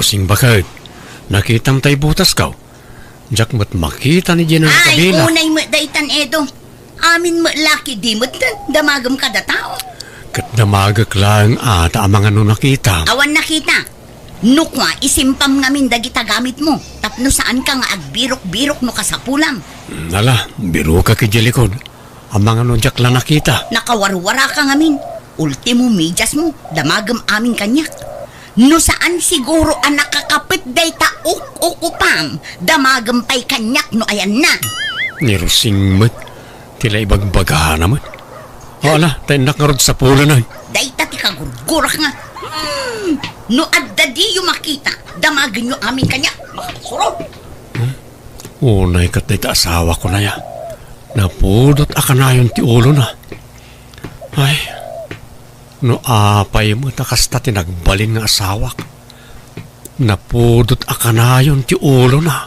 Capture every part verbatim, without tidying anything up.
Sing baket, nakitam tay butasko? Diak met makita ni Gina. Ay, kabila. Unay met daytan, Edo. Amin met laki di met ten, damagem kada tao. Ket damagek laeng a ta amangan no nakita. Awan nakita. No kua, isimpam ngamin dagita gamitmo, tapno saanka nga agbirok-birok no kasapulam. Nala, birokak idiay likod. Amangan no diak la nakita. Nakawarwaraka ngamin. Ultimo, mediasmo, damagem amin kaniak. No saan siguro a nakakapet dayta uk-ukupam, damagem pay kaniak no ayanna. Ni Rosing met, ti la ibagbagana met. Ala, ta innak ngarud sapulenen. Dayta ti kagurgurak nga. Hmm, no adda diyo makita, damagenyo amin kaniak, makapasuro. Unay ket dayta asawak, kunaya. Napudot a kanayon ti ulona. Ay, no apay met a kasta ti nagbalin nga asawak. Napudot a kanayon ti ulona.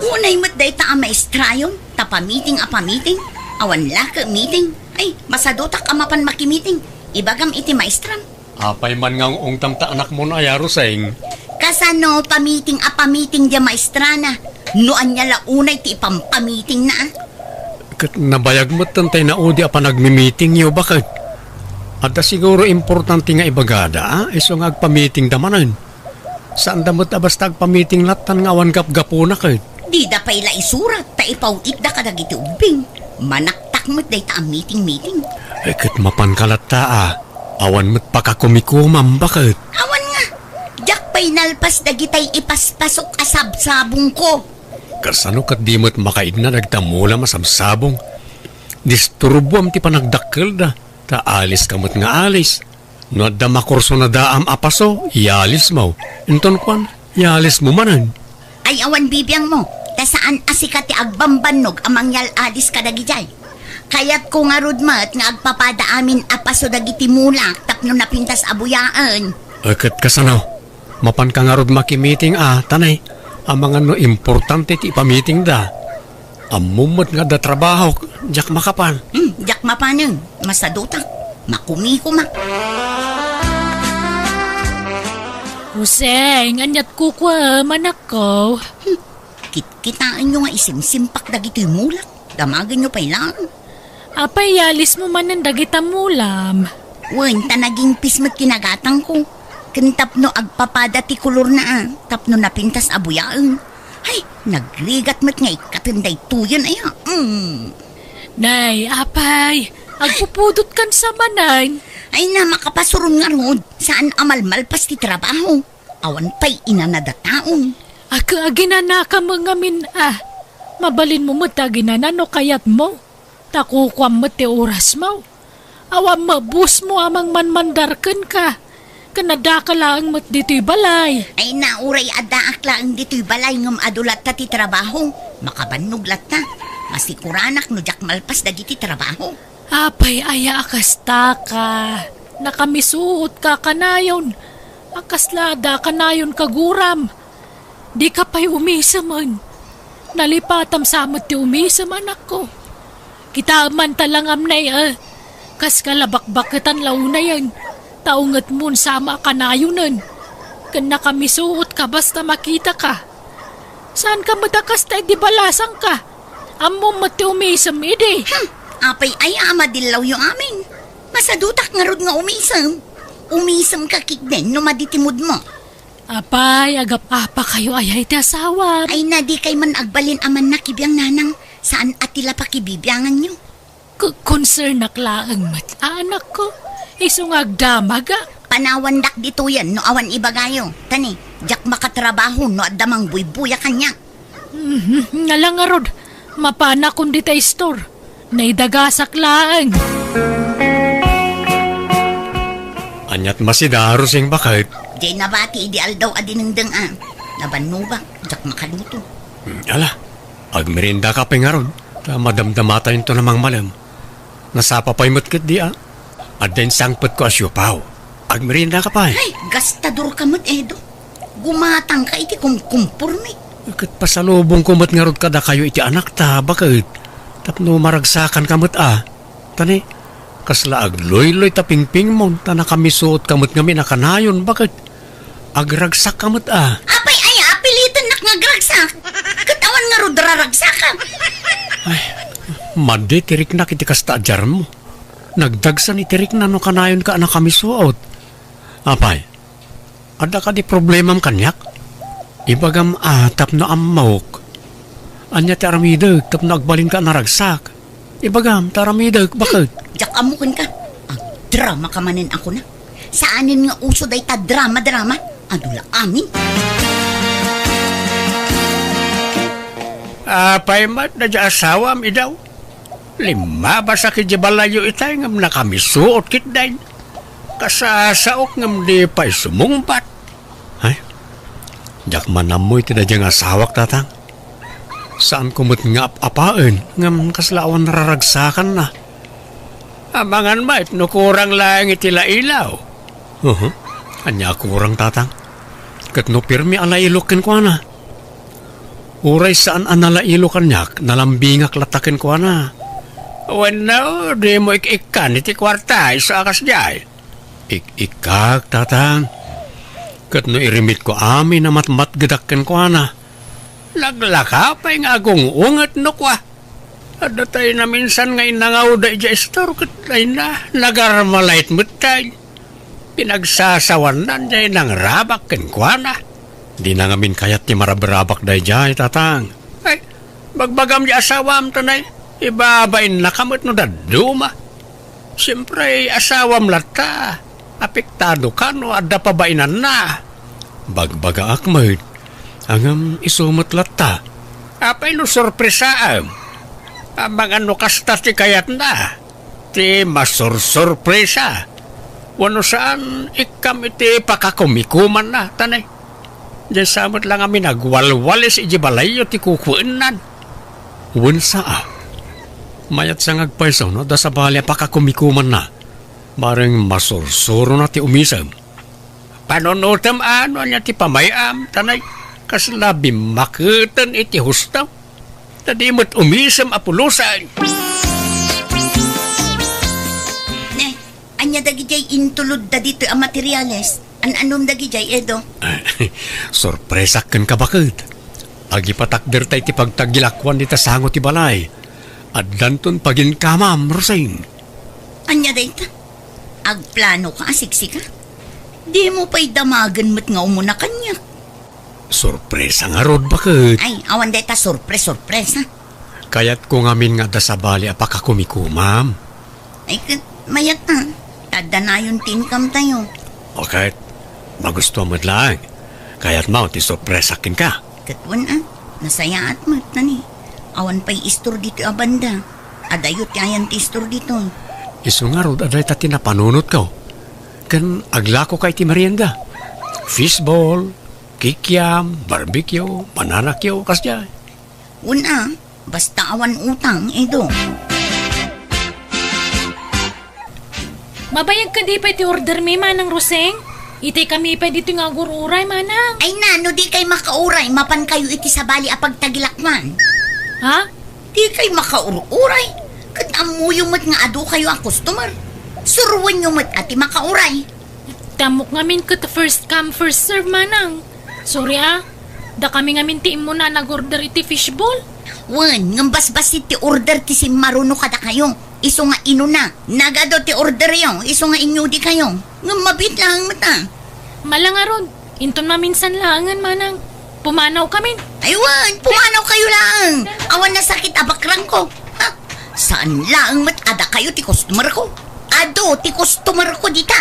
Unay met dayta a maestrayon, ta pamiting a pamiting, awan lake meeting. Ay, masadutak a mapan makimiting. Ibagam iti maestram. Apay man nga ung-ungtam ta anakmo no aya, Rosing? Kasano pamiting a pamiting dia maestrana? No ania la unay ti ipampamitingna, a? Ket nabayag met ten tay naudi a panagmimitingyo, baket. Adda siguro importante nga ibagada, a? Isu nga agpamitingda manen. Saanda met a basta agpamiting lattan nga awan gapgapuna ket. Dida pay la isurat ta ipaw-itda kadagiti ubbing. Manaktak met dayta a miting-miting. Eh, ket mapanka latta, a. Awan met pakakumikomam, baket. Awan nga. Diak pay nalpas dagitay ipaspasok a sabsabongko. Kasano ket di met makaidna dagita mulam a sabsabong? Disturbuam ti panagdakkelda, ta aliska met nga alis. No adda makursunadaam a paso, ialismo. Inton kuan, ialismo manen. Ay, awan bibiangmo, ta saan a sika ti agbambannog a mangyal-alis kadagidiay. Kayatko ngarud met nga agpapada amin a paso dagiti mulak tapno napintas a buyaen. Eh, ket kasano? Mapanka ngarud makimiting a, tanay, amangan no importante ti ipamitingda. Ammom met nga adda trabahok, diak makapan. Hmm, diak mapanen. Masadutak. Makumikomak. Rosing, aniat kukuam, anakko? Hmm, kitkitaenyo nga isimsimpak dagitoy mulak. Damagenyo pay laeng. Apay, ialismo manen dagita mulam? Wen, ta nagingpis met ti nagatangko. Ken tapno agpapada ti kolorna, a, tapno napintas a buyaen. Ay, nagrigat met nga ikkaten daytoyen, aya. Mm. Nay, apay, agpupudotkan sa manen. Ay na, makapasuron ngarud. Saan a malmalpas ti trabaho. Awan pay inanada taon. Ag-, aginanaka met ngamin, a. Mabalinmo met ti aginana no kayatmo. Ta kukuam met ti orasmo. Awan mabusmo a mangmanmandar kenka. Ken addaka laeng met ditoy balay. Ay na, uray addaak laeng ditoy balay ngem adu latta ti trabaho. Makabannog latta. Masikuranak no diak malpas dagiti trabaho. Apay aya a kastaka? Nakamisuotka kanayon. A kasla adda kanayon kaguram. Dika pay umisemen. Nalipatam sa met ti umisem, anakko. Kitaem man ta langam nay, a. Kaska la bakbaketan la unayen. Ta ungetmon sa met a kanayonen. Ken nakamisuotka basta makitaka. Saanka met a kasta idi balasangka? Ammom met ti umisem idi. Hmm, apay aya a madillawyo amin? Masadutak ngarud nga umisem. Umisemka ketdin no madi ti moodmo. Apay, agap-apakayo aya iti asawam? Ay na, dikay man agbalin a mannakibiang, nanang. Saan a ti la pakibibianganyo? K-, konsernak laeng met, a, anakko. Isu nga agdamag, a. Panawandak ditoyen no awan ibagayo. Tani, diak makatrabaho no adda mangbuybuya kaniak. Mhm, nga la ngarud, mapanakon dita istor. Naidagasak laeng. Aniat masida, Rosing, baket? Diay nabati idi aldaw a dinengdeng, a. Nabannogak, diak makaluto. Hmm, ala, agmeriendaka pay ngarud, ta madamdamatayonto a mangmalem. Nasapa pay met ketdi, a. Adda insangpetko a siopaw. Agmeriendaka pay. Ay, gastadorka met, Edo. Gumatangka iti kumkumpormi. Ket pasalubongko met ngarud kadakayo iti anakta, baket. Tapno maragsakanka met, a. Tani, Kasla agluyloy ta pingpingmon ta nakamisuot ka met ngamin a kanayon, baket agragsakka met a. Apay aya a pilitannak nga agragsak? Ket awan ngarud raragsakak. Ay, madi ti riknak iti kasta a diarmo. Nagdagsan iti rikna no kanayonka a nakamisuot. Apay, adda kadi problemam kaniak? Ibagam a tapno ammok. Ania ti aramidek tapno agbalinka a naragsak? Ibagam ta aramidek, baket. Diak ammo kenka. Agdramaka manen a kuna. Saanen nga uso dayta drama-drama. Adu la amin. Apay met daydiay asawam, idaw? Limmabasak idiay balayyo itay ngem nakamisuot ketdin. Kasasaok ngem di pay sumungbat. Ay, diak man ammo iti daydiay nga asawak, tatang. Saanko met nga ap-apaen ngem kasla awan nararagsakanna. Amangan met no kurang laeng iti lailaw. Uhu. Ania a kurang, tatang? Ket no pirmi a lailok kenkuana? Uray saan a nalailo kaniak, nalambingak latta kenkuana. Wenno, dimo ik-ikkan iti kuarta, isu a kasdiay. Ik-ikkak, tatang. Ket no irimitko amin a matmatgedak kenkuana, naglaka pay nga agung-unget no kua. Adda tay naminsan nga innangawda idiay istor ket dayna, nagarmalait met tay. Pinagsasawannan jay nangrabak kenkuana. Dina ngamin kayat ti marabrabak dayjay, tatang. Ay, bagbagam jay asawam, tanay. Ibabainnaka met no dadduma. Siempre, asawam latta. Apektado ka no adda pabainanna. Bagbagaak met. Ngem isu met latta. Apay no sorpresaem? Amangan no kasta ti kayatna. Ti masursurpresa. Wenno saan, ikkam iti pakakumikumanna, tanay. Diay sa met la ngamin agwalwalis idiay balayyo ti kukuennan. Wen saa. Mayat sa nga agpayso no adda sabali a pakakumikumanna. Bareng masursurona ti umisem. Panunotem a no ania ti pamay-am, tanay, kasla bimmaketen iti husto. Ta di met umisem a pulosan. Ne, ania dagidiay intulodda ditoy a materiales? An-anom dagidiay, Edo? Sorpresak kenka, baket. Agipatakderta iti pagtagilakuan dita sango ti balay. Addanton paginkamam, Rosing. Ania dayta? Agplanoka a siksika? Dimo pay damagen met nga umuna kaniak. Sorpresa ngarud, baket. Ay, awan dayta sorpres-sorpresa. Kayatko ngamin nga adda sabali a pakakumikumam. Ay, ket mayat a. Ta adda nayon ti income tayo. O ket, magustuam met laeng. Kayatmo ti sorpresa kenka. Ket wen a, nasayaat met, tani. Awan pay istor ditoy a banda. Adayo ti ayan ti istor ditoy. Isu ngarud a dayta ti napanunotko. Ken aglakoka iti merienda. Fishball, kikiam, barbecue, banana cue, kasdiay. Wen a, basta awan utang, Edo. Mabayag kadi pay ti order mi, Manang Roseng? Itay kami pay ditoy nga agur-uray, Manang. Ay na, no di kay makauray, mapan kayo iti sabali a pagtagilakuan. Ha? Di kay makaur-uray. Ket ammoyo met nga adu kayo a customer. Suruenyo met a ti makauray. Ti ammok ngamin ket first come, first serve, Manang. Sorry, ah. Da kami ngamin ti immuna a nag-order iti fishball. Wen, ngem basbassit ti order ti simmaruno kadakayo. Isu nga inuna, nagadu ti orderyo, isu nga inyudi kayo. Ngem mabiit laeng met a. Mala ngarud, inton maminsan laengen, Manang. Pumanaw kamin. Ay wen, pumanaw kayo laeng. Awan nasakit a bakrangko. Ha? Saan laeng met a dakayo ti customer ko. Adu ti customer ko dita.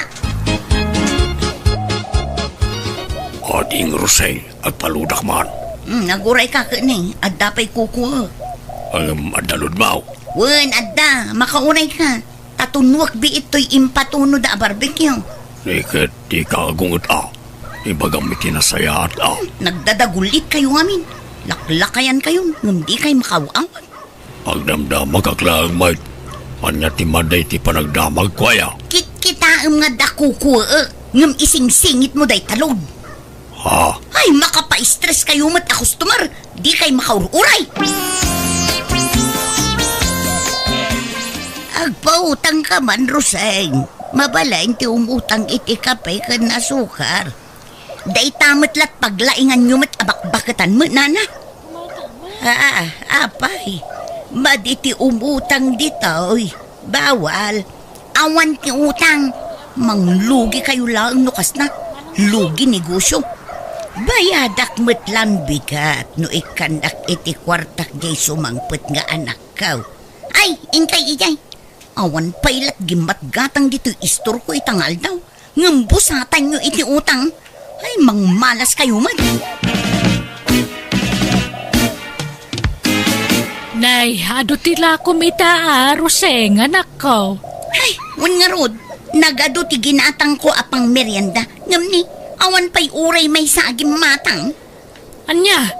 Ading Roseng, agpaludak man. Hmm, aguray ka ket ni, adda pay kukuek. Ngem adda ludmaw? Wen, adda, makauray ka. Ta tunuek biit toy impatunoda a barbecue. Ni ket dika agunget a. Ibagam iti nasayaat a. Nagdadagulit kayo ngamin. Laklakayan kayo, ngem di kay makaw-awat. Agdamdamagak laeng met. Ania ti madi ti panagdamagko aya? Kitkitaem nga adda kukuek, ngem isingsingitmo dayta load. Ha? Ay, makapaistres kayo met a customer. Di kay makaur-uray. Agpa Utangka man, Roseng. Mabalin ti umutang iti kape ken asukar. Dayta met la't paglainganyo met a bakbaketan met, nana. Ah, apay, madi ti umutang ditoy. Bawal. Awan ti utang. Manglugi kayo laeng no kasna. Lugi negosyo. Bayadak met lang bigat no ikkannak iti kuartak jay sumangpet nga anakko. Ay, inkay ijay. Awan pay la't gimmatgatang ditoy istorko ita nga aldaw. Ngem busatanyo iti utang. Ay, mangmalas kayo met. Nay, adu ti lakom ita a, Roseng, anakko. Ay, wen ngarud, nagadu ti ginatangko a pangmerienda. Ngem ni, awan pay uray maysa a gimmatang. Ania?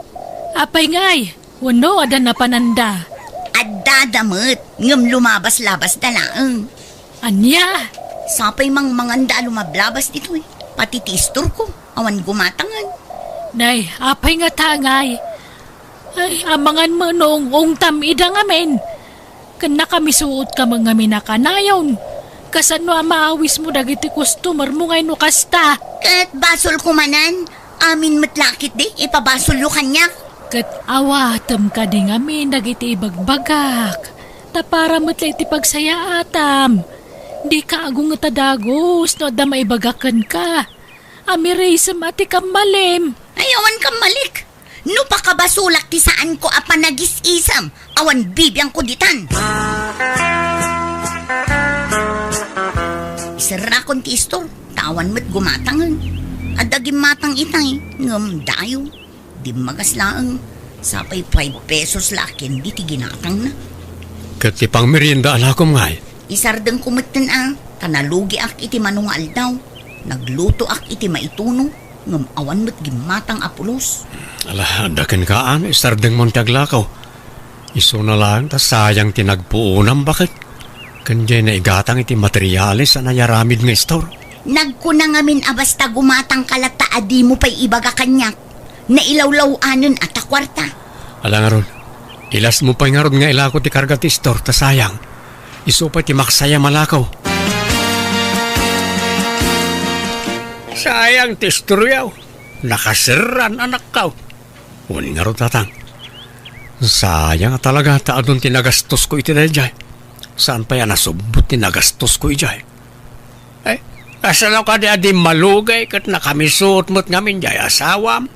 Apay ngay? Wenno adda napananda? Addada met, ngem lumabas-labasda laeng. Ania? Sapay mangmanganda a lumablabas ditoy. Pati ti istorko, awan gumatangan. Nay, apay ngata ngay? Ay, amangan met no ung-ungtam ida ngamin. Ken nakamisuotka met ngamin a kanayon. Kasano a maawismo dagiti customermo ngay no kasta? Ket basolko manen, amin met la ketdi ipabasolyo kaniak. Ket awatem kadi ngamin dagiti ibagbagak, ta para met la iti pagsayaatam. Dika agunget a dagus no adda maibaga kenka. Amirisem a ti kammalim. Ay, awan kammalik. No pakabasolak ti saanko a panagis-isem, awan bibiangko ditan. Iserrakon ti istor, ta awan met gumatangen. Adda gimmatang itay, ngem dayo. Dimmagas laeng, sapay five pesos la ken diti ginatangna. Ket ti pangmerienda a lakom ngay? Isardengko metten a, ta nalugiak iti mano nga aldaw. Naglutoak iti maituno, ngem awan met gimmatang a pulos. Ala, adda kenka, isardengmon ti aglakaw. Isuna laeng ta sayang ti nagpuonam baket. Ken jay naigatang iti materiales a nayaramid nga istor. Nagkuna ngamin a basta gumatangka latta a dimo pay ibaga kaniak. Nailawlaw-anen a ta kuarta. Ala ngarud, ilasmo pay ngarud nga ilako ti karga ti istor ta sayang. Isu pay ti maksayam a lakaw. Sayang ti istoryaw. Nakaserran, anakkaw. Wen ngarud, tatang. Sayang a talaga ta adun ti nagastosko iti daydiay. Saan pay a nasubbot ti nagastosko idiay. Ay, kasano kadi a di malugay ket nakamisuot met ngamin diay asawam?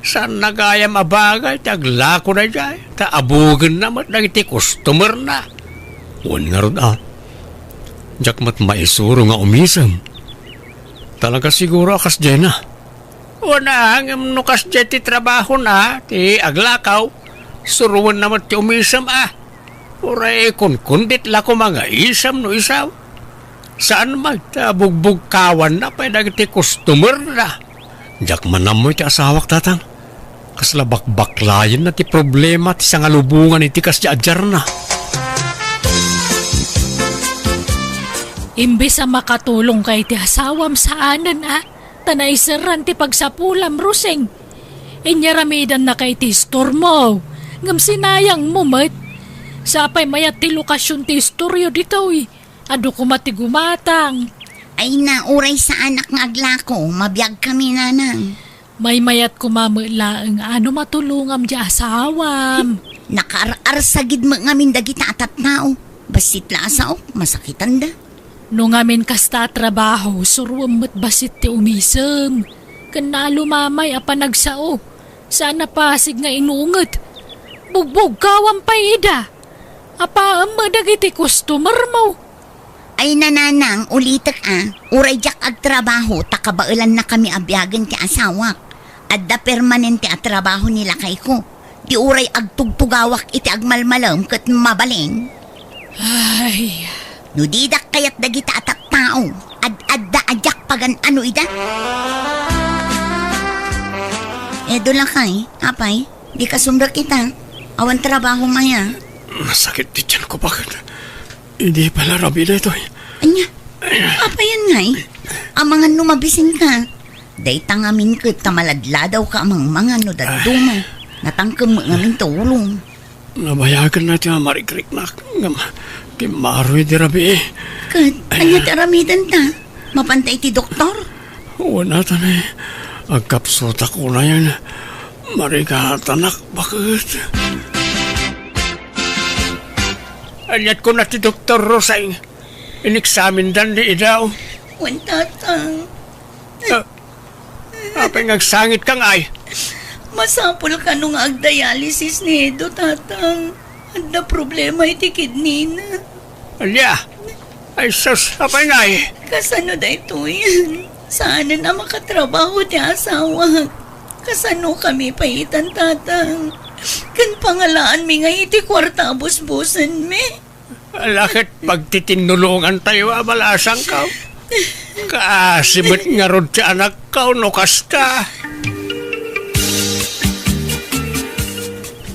Saan na gayam a bagay ti aglakona idiay, ta abugenna met dagiti customerna. Wen ngarud a, diak met maisuro nga umisem. Talaga siguro a kasdiay na. Wen a, ngem no kasdiay ti trabahona, ti aglakaw, suroenna met ti umisem a. Uray kunkundit la koma nga isem no isaw. Saan met ta bugbugkawanna pay dagiti customerna. Diak man ammo iti asawak, tatang. Kasla bakbaklayenna ti problema ti sangalubongan iti kasdiay a diarna. Imbes a makatulongka iti asawam saanen a, ta naiserran ti pagsapulam, Rosing. Inyaramidanna ka iti istormo, ngem sinayangmo met. Sapay mayat ti lokasion ti istoryo ditoy. Adu koma ti gumatang. Ay na, uray saanak nga aglako, mabiagkami, nanang. Maymayat koma met laeng a no matulongam diay asawam. Nakaar-arsagid met ngamin dagita a tattao. Bassit la a saok, masakitanda. No ngamin kasta a trabaho, suroem met bassit ti umisem. Ken naalumamay a panagsao. Saan a pasig nga inunget. Bugbugkawam pay ida. Apaem met dagiti customermo. Ay, nanang, ulitek a, uray diak agtrabaho ta kabaelannakami a biagen ti asawak. Adda permanente a trabaho ni lakayko. Di uray agtugtugawak iti agmalmalem ket mabalin. Ay. No didak kayat dagita a tattao, ad-adda a diak pagan-ano ida. Edo lakay, apay, di ka sumrek ita. Awan trabaho maya. Masakit ti tiyan ko, bakit? Idi pala rabii daytoy. Ania? Apayan ngay? Amangan no mabisinka. Dayta ngamin ket ta maladladaw ka a mangmangan no dadduma. Natangkem met ngamin ta ulom. Nabayagen na ti mangrikriknak ngem kimmaroy ti rabii. Ket ania ti aramidenta? Mapanta iti doktor? Wen, atan, agkapsutak unayen. Marigatanak baket. Aniat kuna ti doktor, Roseng? Ineksamindan ni Edo? Wen, Tatang. Ah, apay nga agsangitka ngay? Masapul kano nga agdialysis ni Edo, Tatang. Adda problema iti kidneyna. Ania? Ay sus, apay ngay? Kasano daytoy? Saanen a makatrabaho ti asawak. Kasanokami pay itan, Tatang? Ken pangalaanmi ngay iti kuarta a busbusenmi. Ala ket pagtitinnulongantayo a balasangko. Kaasi met ngarud ti anakko no kasta.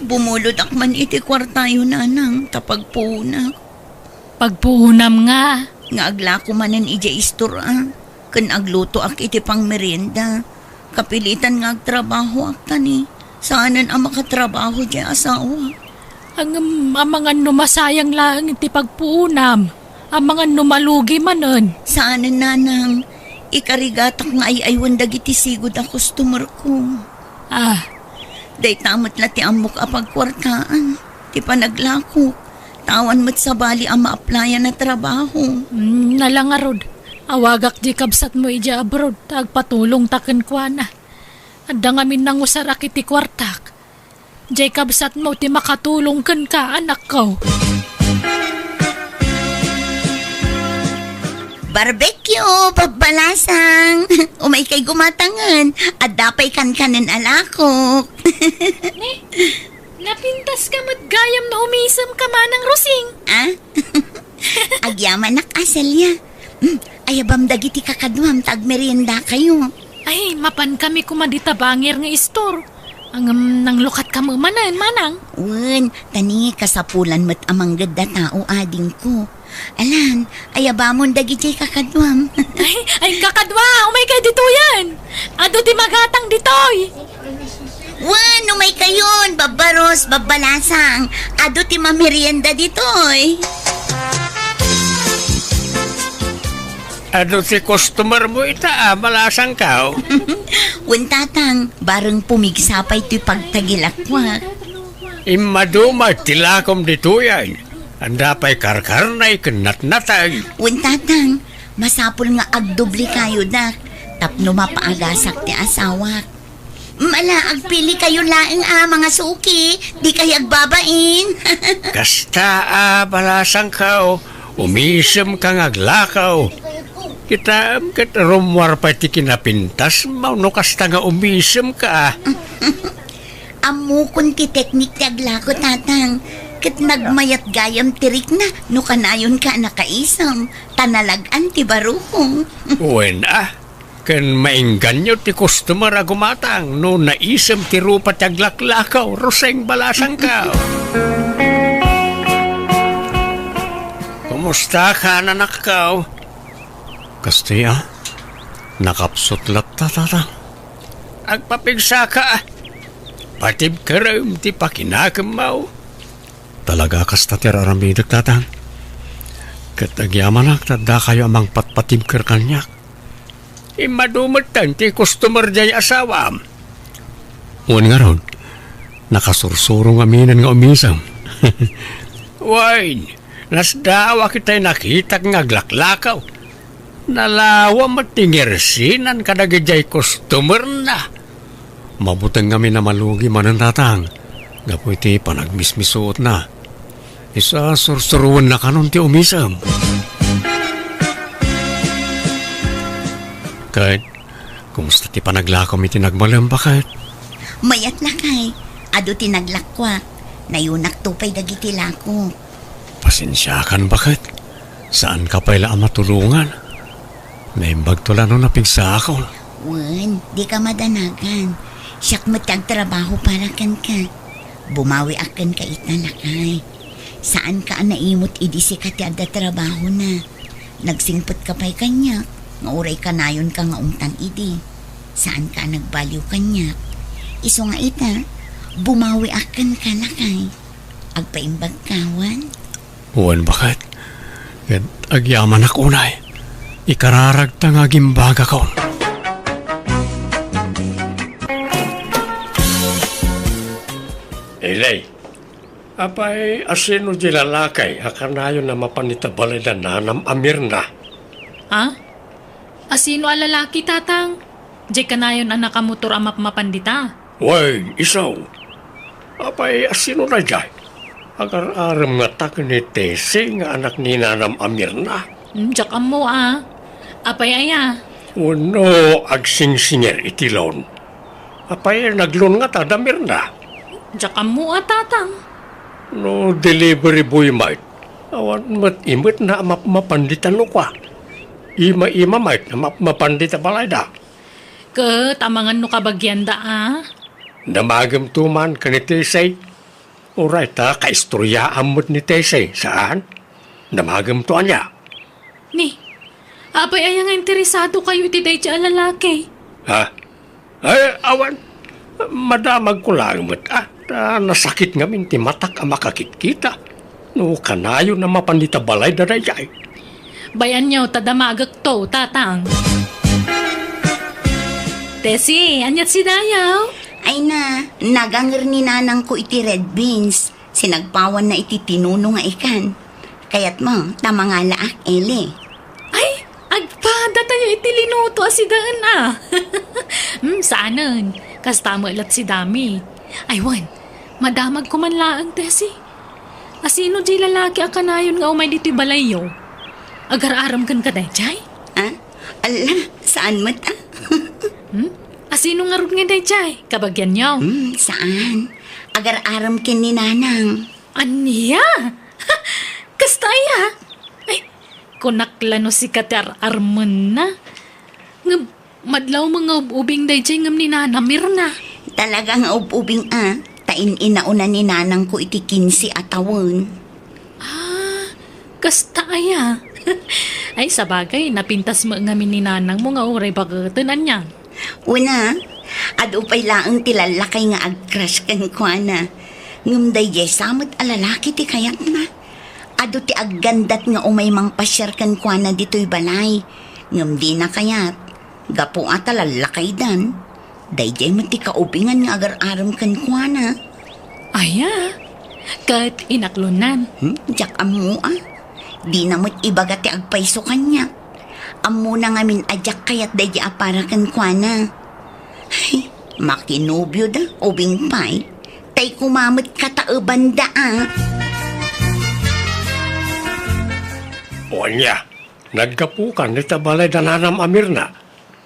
Bumulod ak man iti kuartayo, Nanang, ta pagpuonak. Pagpuonam nga? Nga aglako manen idiay istor a, ken aglutoak iti pangmerienda. Kapilitan nga agtrabahoak, ta ni saanen a makatrabaho diay asawa. Ngem amangan no masayang laeng ti pagpuonam, amangan no malugi manen. Saanen, Nanang, ikarigatak nga ay-aywen dagiti sigud a customer ko. Ah. Dayta met la ti ammok a pagkuartaan, ti panaglakok. Awan met sabali a ma-applyan a trabaho. Mm, ala ngarud, awagak diay kabsatmo idiay abroad, ta agpatulongta kenkuana. Adda ngamin nangusarak iti kuartak. Diay kabsatmo ti makatulong kenka, anakko. Barbecue, babbalasang. Umaykay gumatangen. Adda pay kankanen a lakok. Ne, napintaska met gayam no umisemka, Manang Rosing. Ah? Agyamanak a, Celia. Hmm, ayabam dagiti kakaduam ta agmeriendakayo. Ay, mapankami koma dita bangir nga istor. Ngem nanglukatka met manen, Manang. Wen, ta ni kasapulan met a manggedda tao, adingko. Alan, ayabamon dagidiay kakaduam. Ay, ay, kakadua, umaykay ditoyen. Adu ti magatang ditoy. Wen, umaykayon, babbaros, babbalasang. Adu ti mamerienda ditoy. Adu ti customer mo ita, a, balasangko? Wen, Tatang, bareng pumigsa pay toy pagtagilakuak. Immaduma ti lakom ditoyen. Adda pay karkarnay ken natnatay. Wen, Tatang, masapul nga agdoblekayo dak tapno mapaagasak ti asawak. Mala, agpilikayo laeng a mangasuki, dikay agbabain. Kasta a balasangko, umisemka nga aglakaw. Kitaem ket rummuar pay ti kinapintasmo no kasta nga umisemka. Ammokon ti teknik ti aglako, Tatang. Ket nagmayat gayam ti rikna no kanayonka a nakaisem, ta nalag-an ti barukong. Wen a, ken maingganyo ti customer a gumatang no naisem ti rupa ti aglaklakaw, Roseng, balasangko. Kumusta ka, anakko? Kastoy a, nakapsut latta, Tatang. Agpapigsaka. Patibkerem ti pakinakemmo. Talaga kasta ti ar-aramidek, Tatang. Ket agyamanak ta addakayo a mangpatpatibker kaniak. Immadu metten ti customer diay asawam. Wen ngarud, nakasursuro ngaminen nga umisem. Wen, nasdaaw a kitay nakitak nga aglaklakaw. Nalawa met ti ngersinan kadagidiay customerna. Mabuteng ngamin a malugi manen, Tatang, gapu iti panagmismisuotna. Isu a sursuroenna kanon ti umisem. Ket, kumusta ti panaglakom iti nagmalem, baket? Mayat, lakay. Adu ti naglakoak. Nayunakto pay dagiti lakok. Pasensiakan, baket. Saanka pay la a matulongan. Naimbagto la no napigsaakon. Wen, dika madanagan. Siak met ti agtrabaho para kenka. Bumawiak kenka ita, lakay. Saanka a naimut idi sika ti adda trabahona. Nagsingpetka pay kaniak, nga uray kanayonka nga umtan idi. Saanka a nagbaliw kaniak. Isu nga ita, bumawiak kenka, lakay. Agpaimbagka, wen? Wen, baket. Ket agyamanak unay. Ikararagta nga agimbagakon. Eli, apay, asino di lalaki a kanayon a mapan ita balay da nanam a Mirna? Ha? Asino a lalaki, Tatang? Diay kanayon a nakamotor a mapmapan dita? Wen, isu. Apay, asino daydiay? Agar-arem ngata ken ni Tessie nga anak ni nanam a Mirna? Hmm, diak ammo a. Apay aya? Wenno agsingsinger iti loan? Apay, nag-loan ngata da Mirna? Diak ammo a, Tatang. No delivery boy met, awan met imetna a mapmapan dita luka. Ima-ima met a mapmapan dita balayda. Ket amangan no kabagianda a? Damagemto man ken ni Tessie. Uray ta kaistoryaam met ni Tessie, saan? Damagemto ania? Ni, apay aya nga interesadokayo iti daydiay a lalaki? Ha? Ay, awan. Madamagko laeng met, a. Ta nasakit ngamin ti matak a makakitkita. No kanayon a mapan dita balayda daydiay. Bay-anyo ta damagekto, Tatang. Tessie, aniat si Dayaw? Ay na, naganger ni nanangko iti red beans. Sinagpawanna iti tinuno nga ikan. Kayatmo ta mangalaak, Eli? Ay, agpadatayo iti linuto a sidaen a. Hmm, saanen. Kasta met la't si Dami. Ay, wen, madamagko man laeng, Tessie. Asino diay lalaki a kanayon nga umay ditoy balayyo? Agar-arem kenka daydiay? Ah? Ala, saan met a? Hmm? Asino ngarud nga daydiay? Kabagianyo? Hmm, saan. Agar-arem ken ni Nanang. Ania? Kasta aya? Ay, kunak la no sika ti ar-armenna. Ngem, madlaw met nga ub-ubing daydiay ngem ni Nana Mirna. Talaga nga ub-ubing a, ta in-inauna ni nanangko iti kinse a tawen. Ah, kasta aya? Ay, sabagay, napintas met ngamin ni nanangmo nga uray baketen, ania? Wen a, adu pay laeng ti lallakay nga ag-crush kenkuana. Ngem daydiay sa met a lalaki ti kayatna. Adu ti aggandat nga umay mangpasiar kenkuana ditoy balay. Ngem dina kayat. Gapu a ta lallakaydan. Daydiay met ti kaubingan nga agar-arem kenkuana. Aya? Ket inaklonnan? Hmm? Diak ammo a. Dina met ibaga ti agpayso kaniak. Ammona ngamin a diak kayat daydi a para kenkuana. Ay, makinobioda, ubing pay. Tay koma met kataebanda a. O ania, naggapukan dita balay da Nanam a Mirna?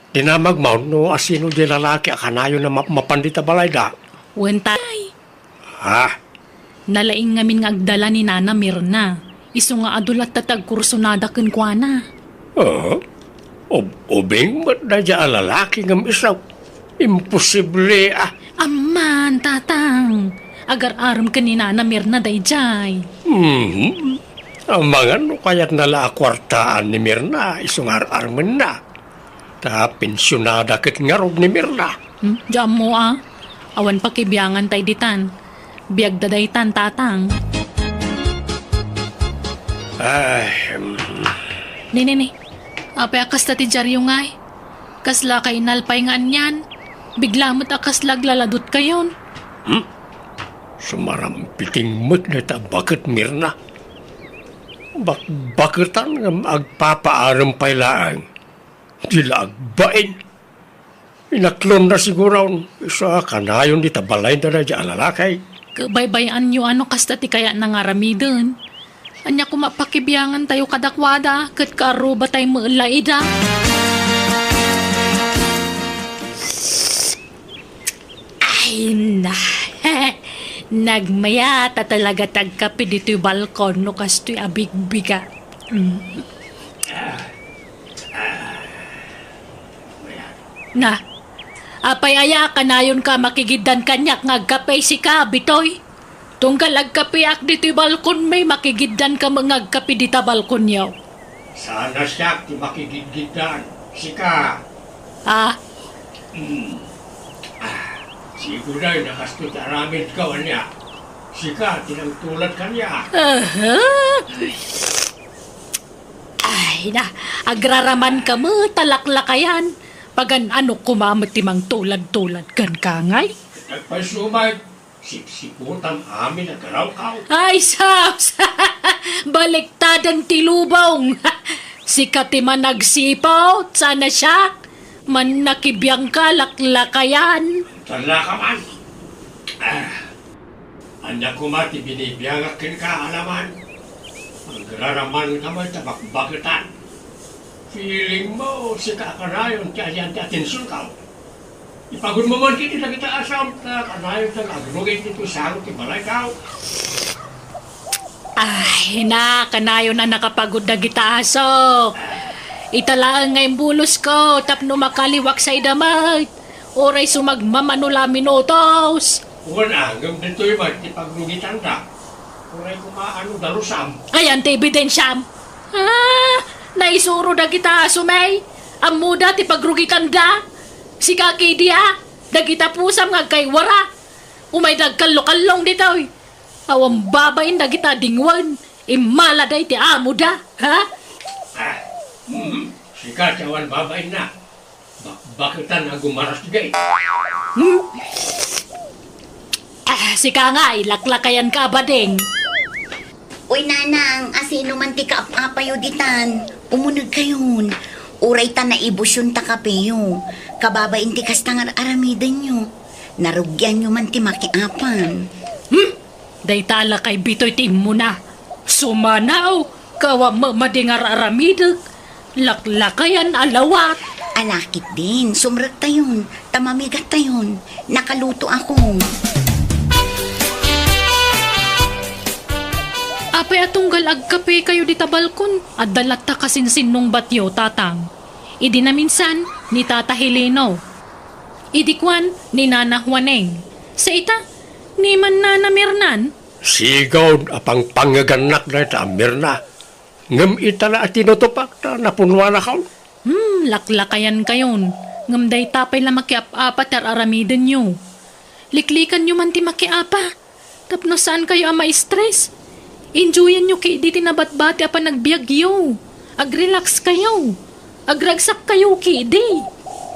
Dinamagmo no asino di lalaki a kanayon a mapmapan dita balayda? Wen tay. Ha? Nalaing ngamin nga agdala ni Nana Mirna. Isu nga adu latta ti agkursunada kenkuana. Ah? Ub-, ubing met daydiay a lalaki ngem isu? Imposible a. Amman, Tatang. Agar-arem ken ni Nana Mirna daydiay. Mhm. Amangan no kayatna la a kuartaan ni Mirna isu nga ar-armenna. Ta pensionada ket ngarud ni Mirna. Hmm, diak ammo a. Awan pakibiangan tay ditan. Biagda daytan, Tatang. Ay, mm. Ni, ni, ni. Apay a kasta ti diaryo ngay? Kasla kainalpay nga anian? Bigla met a kasla aglaladutkayon. Hmm? Sumarampiting met dayta a baket, Mirna. Bakbaketan ngem agpapaarem pay laeng. Di la agbain. Inaklonna siguron, isu a kanayon dita balayda daydiay a lalaki. Ket baybay-anyo a no kasta ti kayatna nga aramiden. Ania koma pakibiangantayo kadakuada ket kaarrubatay met la ida. Ay na, nagmayat a talaga ti agkape ditoy balkon no kastoy a bigbiga. Mm. Na, apay aya a kanayonka a makigiddan kaniak nga agkape, sika, Bitoy? Tunggal agkapeak ditoy balkonmi, makigiddanka met nga agkape dita balkonyo. Saan a siak ti makigidgiddan, sika. Ah? Hmm. Ah, siguray, nakasto ti aramidko, ania? Sika ti nangtulad kaniak. Aha. Ay na, agraramanka met a laklakayan. Pagan-ano koma met ti mangtulad-tulad kenka ngay? Nagpaisumak, sipsiputam amin a garawkaw. Ay, sus! Baliktadan ti lubong. Sika ti managsiput, sana siak. Mannakibiangka, laklakayan. Tallaka man. Ah. Ania koma ti binibiangak kenka, Alaman? Agraramanka met a bakbaketan. Feeling mo, sika a kanayon ti adian ti atensionkaw. Ipagudmo man ketdi dagita asam, ta kanayon nga agrugit ditoy sango ti balaykaw. Ay, na, kanayon a nakapagud dagita aso. Ita laeng nga imbulosko tapno makaliwak sa ida met. Uray sumagmamano la minutos. Wen, ngem ditoy met ti pagrugitanda. Uray koma ano dalusam. Ayan ti ebidensiam. Ah, naisuro dagita aso, may. Ammoda ti pagrugitanda. Sika ketdi a, dagita pusam nga agkaywara. Umayda agkallokallong ditoy. Awan babain dagita dingwen. Immalada iti amoda, ha? Ah, mhm. Sika ti awan babainna. Bakbaketan a gumaras ditoy. Hmm? Ah, sika nga, ilaklakayanka a bading. Uy, nanang, asino man ti kaap-apayo ditan? Umunegkayon. Uray ta naibuson ta kapeyo. Kababain ti kasta nga ar-aramidenyo. Narugianyo man ti makiapan. Hmm? Dayta a lakay Bitoy ti immuna. Sumanaw, kawa mamading ar-aramidek. Laklakayan a lawat. Ala ketdin, sumrektayon, ta mamigattayon. Nakaluto ako. Apay a tunggal agkapekayo dita balkon? Adda latta kasinsinnungbatyo, Tatang. Idi naminsan, ni Tata Helino. Idi kuan, ni Nana Juaneng. Sa ita, ni man Nana Mirnan. Sigaw a pangpangngegannak dayta a Mirna. Ngem ita la a tinutupak ta napunnuanakon. Hmm, laklakayankayon. Ngem dayta pay la makiap-apa ti ar-aramidenyo. Liklikanyo man ti makiapa. Tapno saankayo a ma-stress. Enjoyanyo ketdi ti nabatbati a panagbiagyo. Agrelax kayo. Agragsak kayo ketdi.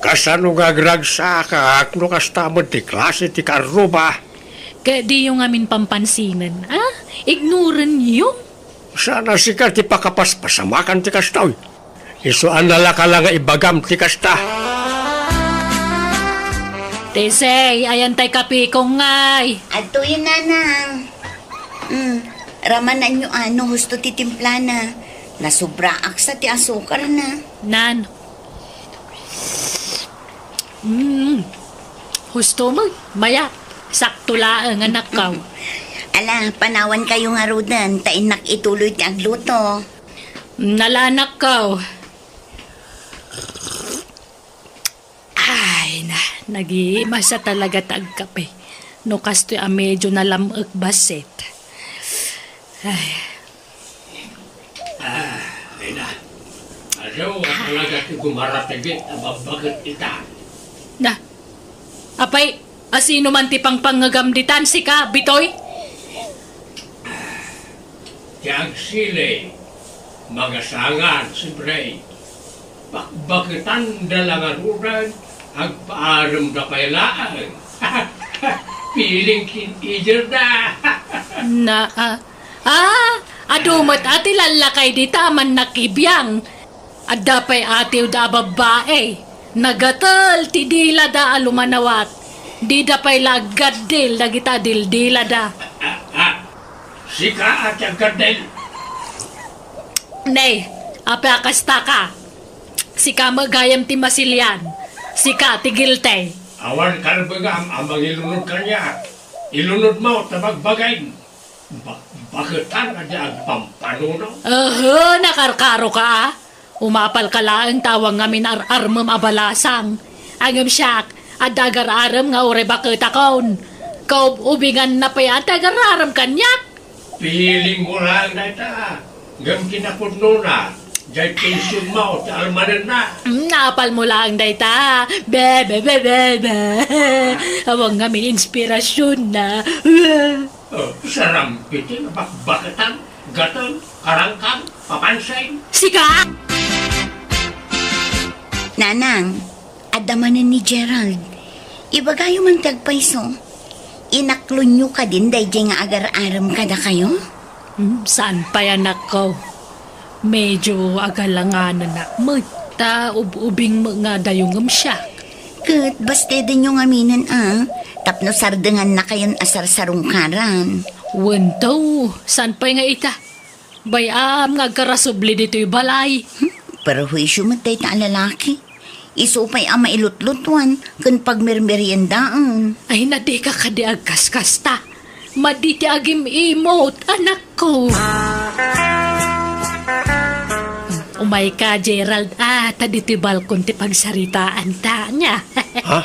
Kasano nga agragsak no kasta met ti klase ti karruba? Ket diyo ngamin pampansinen, a? Ignoranyo. Saan a sika ti pakapaspasamakan ti kastoy. Isu a nalaka la nga ibagam ti kasta. Tesey, ayan tay kapikong ngay. Adtoyen, nanang. Mm, ramananyo a no husto ti timplana. Nasobraak sa ti asukarna. Nan. Mm. Husto mo, mayat. Sakto laeng, anakkaw. Ala, panawankayo ngaruden, ta innak ituloy ti agluto. Nala, anakkaw. Ay, na, nagimasa talaga ta agkape. No kastoy a medyo nalam-ek bassit. Ay. Ah, ay na. Adu a talaga ti gumaratagit a babbaket ita. Na, apay, asino man ti pangpangngegam ditan, sika, Bitoy? Ti agsili, magasangan, siempre. Bakbaketanda la ngaruden, agpaaremda pay laeng. Feeling teenagerda. Na, ah, ah, adu met a ti lallakay dita a mannakibiang. Adda pay atiwda a babbai. Nagatel ti dilada a lumanawat. Dida pay la aggaddil dagita dildilada. Ah, ah. Sika a ti aggaddil. Nay, apay a kastaka? Sika met gayam ti masilian. Sika ti guilty. Awan karbengam a mangilunod kaniak. Ilunodmo ta bagbagain. Ba-, baketan a di agpampanunot. Aha, nakarkaroka, a? Umapalka laeng ta awan ngamin ar-armem a balasang. Ngem siak, adda agar-arem nga uray baketakon. Kaub-ubinganna pay a ti agar-arem kaniak. Feelingmo laeng dayta. Ngem kinapudnona, diay tensionmo ti almanenna. Mm, naapalmo laeng dayta. Be, be, be, be, be. Awan ngamin inspirasionna. Oh, sarampiting, bakbaketan, gateng, karangkang, papansin. Siga! Nanang, adda manen ni Gerald. Ibagayo man ti agpayso. Inaklonyo kadin daydiay nga agar-arem kadakayo? Hmm, saan pay, anakko? Medyo agalangananak met, ta ub-ubing met nga adayo ngem siak. Ket bastedenyo ngaminen a, tapno sardengannakayon a sarsarungkaran. Wen to, saan pay nga ita? Bay-am nga agkarasubli ditoy balay. Hmm, perhuisio met dayta a lalaki. Isu pay a mailutlutuan ken pagmermeriendaen. Ay, na dika kadi agkaskasta. Madi ti agim-imot, anakko. Umayka, Gerald, a, ta ditoy balkon ti pagsaritaanta, ania? Ha?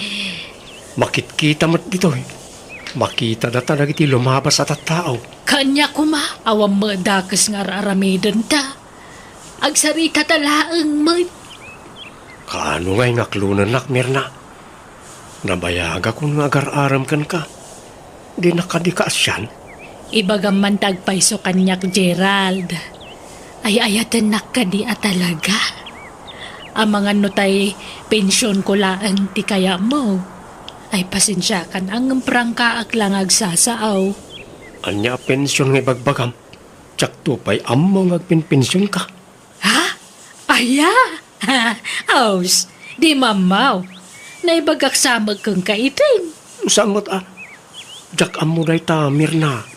Makitkita met ditoy. Makita data dagiti lumabas a tattao. Kanya koma, awan met dakes nga ar-aramidenta. Agsaritata laeng met. Kaano ngay nga aklonennak, Mirna? Nabayagakon nga agar-arem kenka. Dinak kadi kaasian? Ibagam man ti agpayso kaniak, Gerald. Ay-ayatennak kadi a talaga? Amangan no tay pensionko laeng ti kayatmo. Ay, pasensiakan, ngem prangkaak la nga agsasao. Ania a pension nga ibagbagam? Diakto pay ammo nga agpenpensionka. Ha? Aya? Aws, di mammaw. Naibagak sa met kenka itin. Saan met a? Diak ammo dayta, Mirna.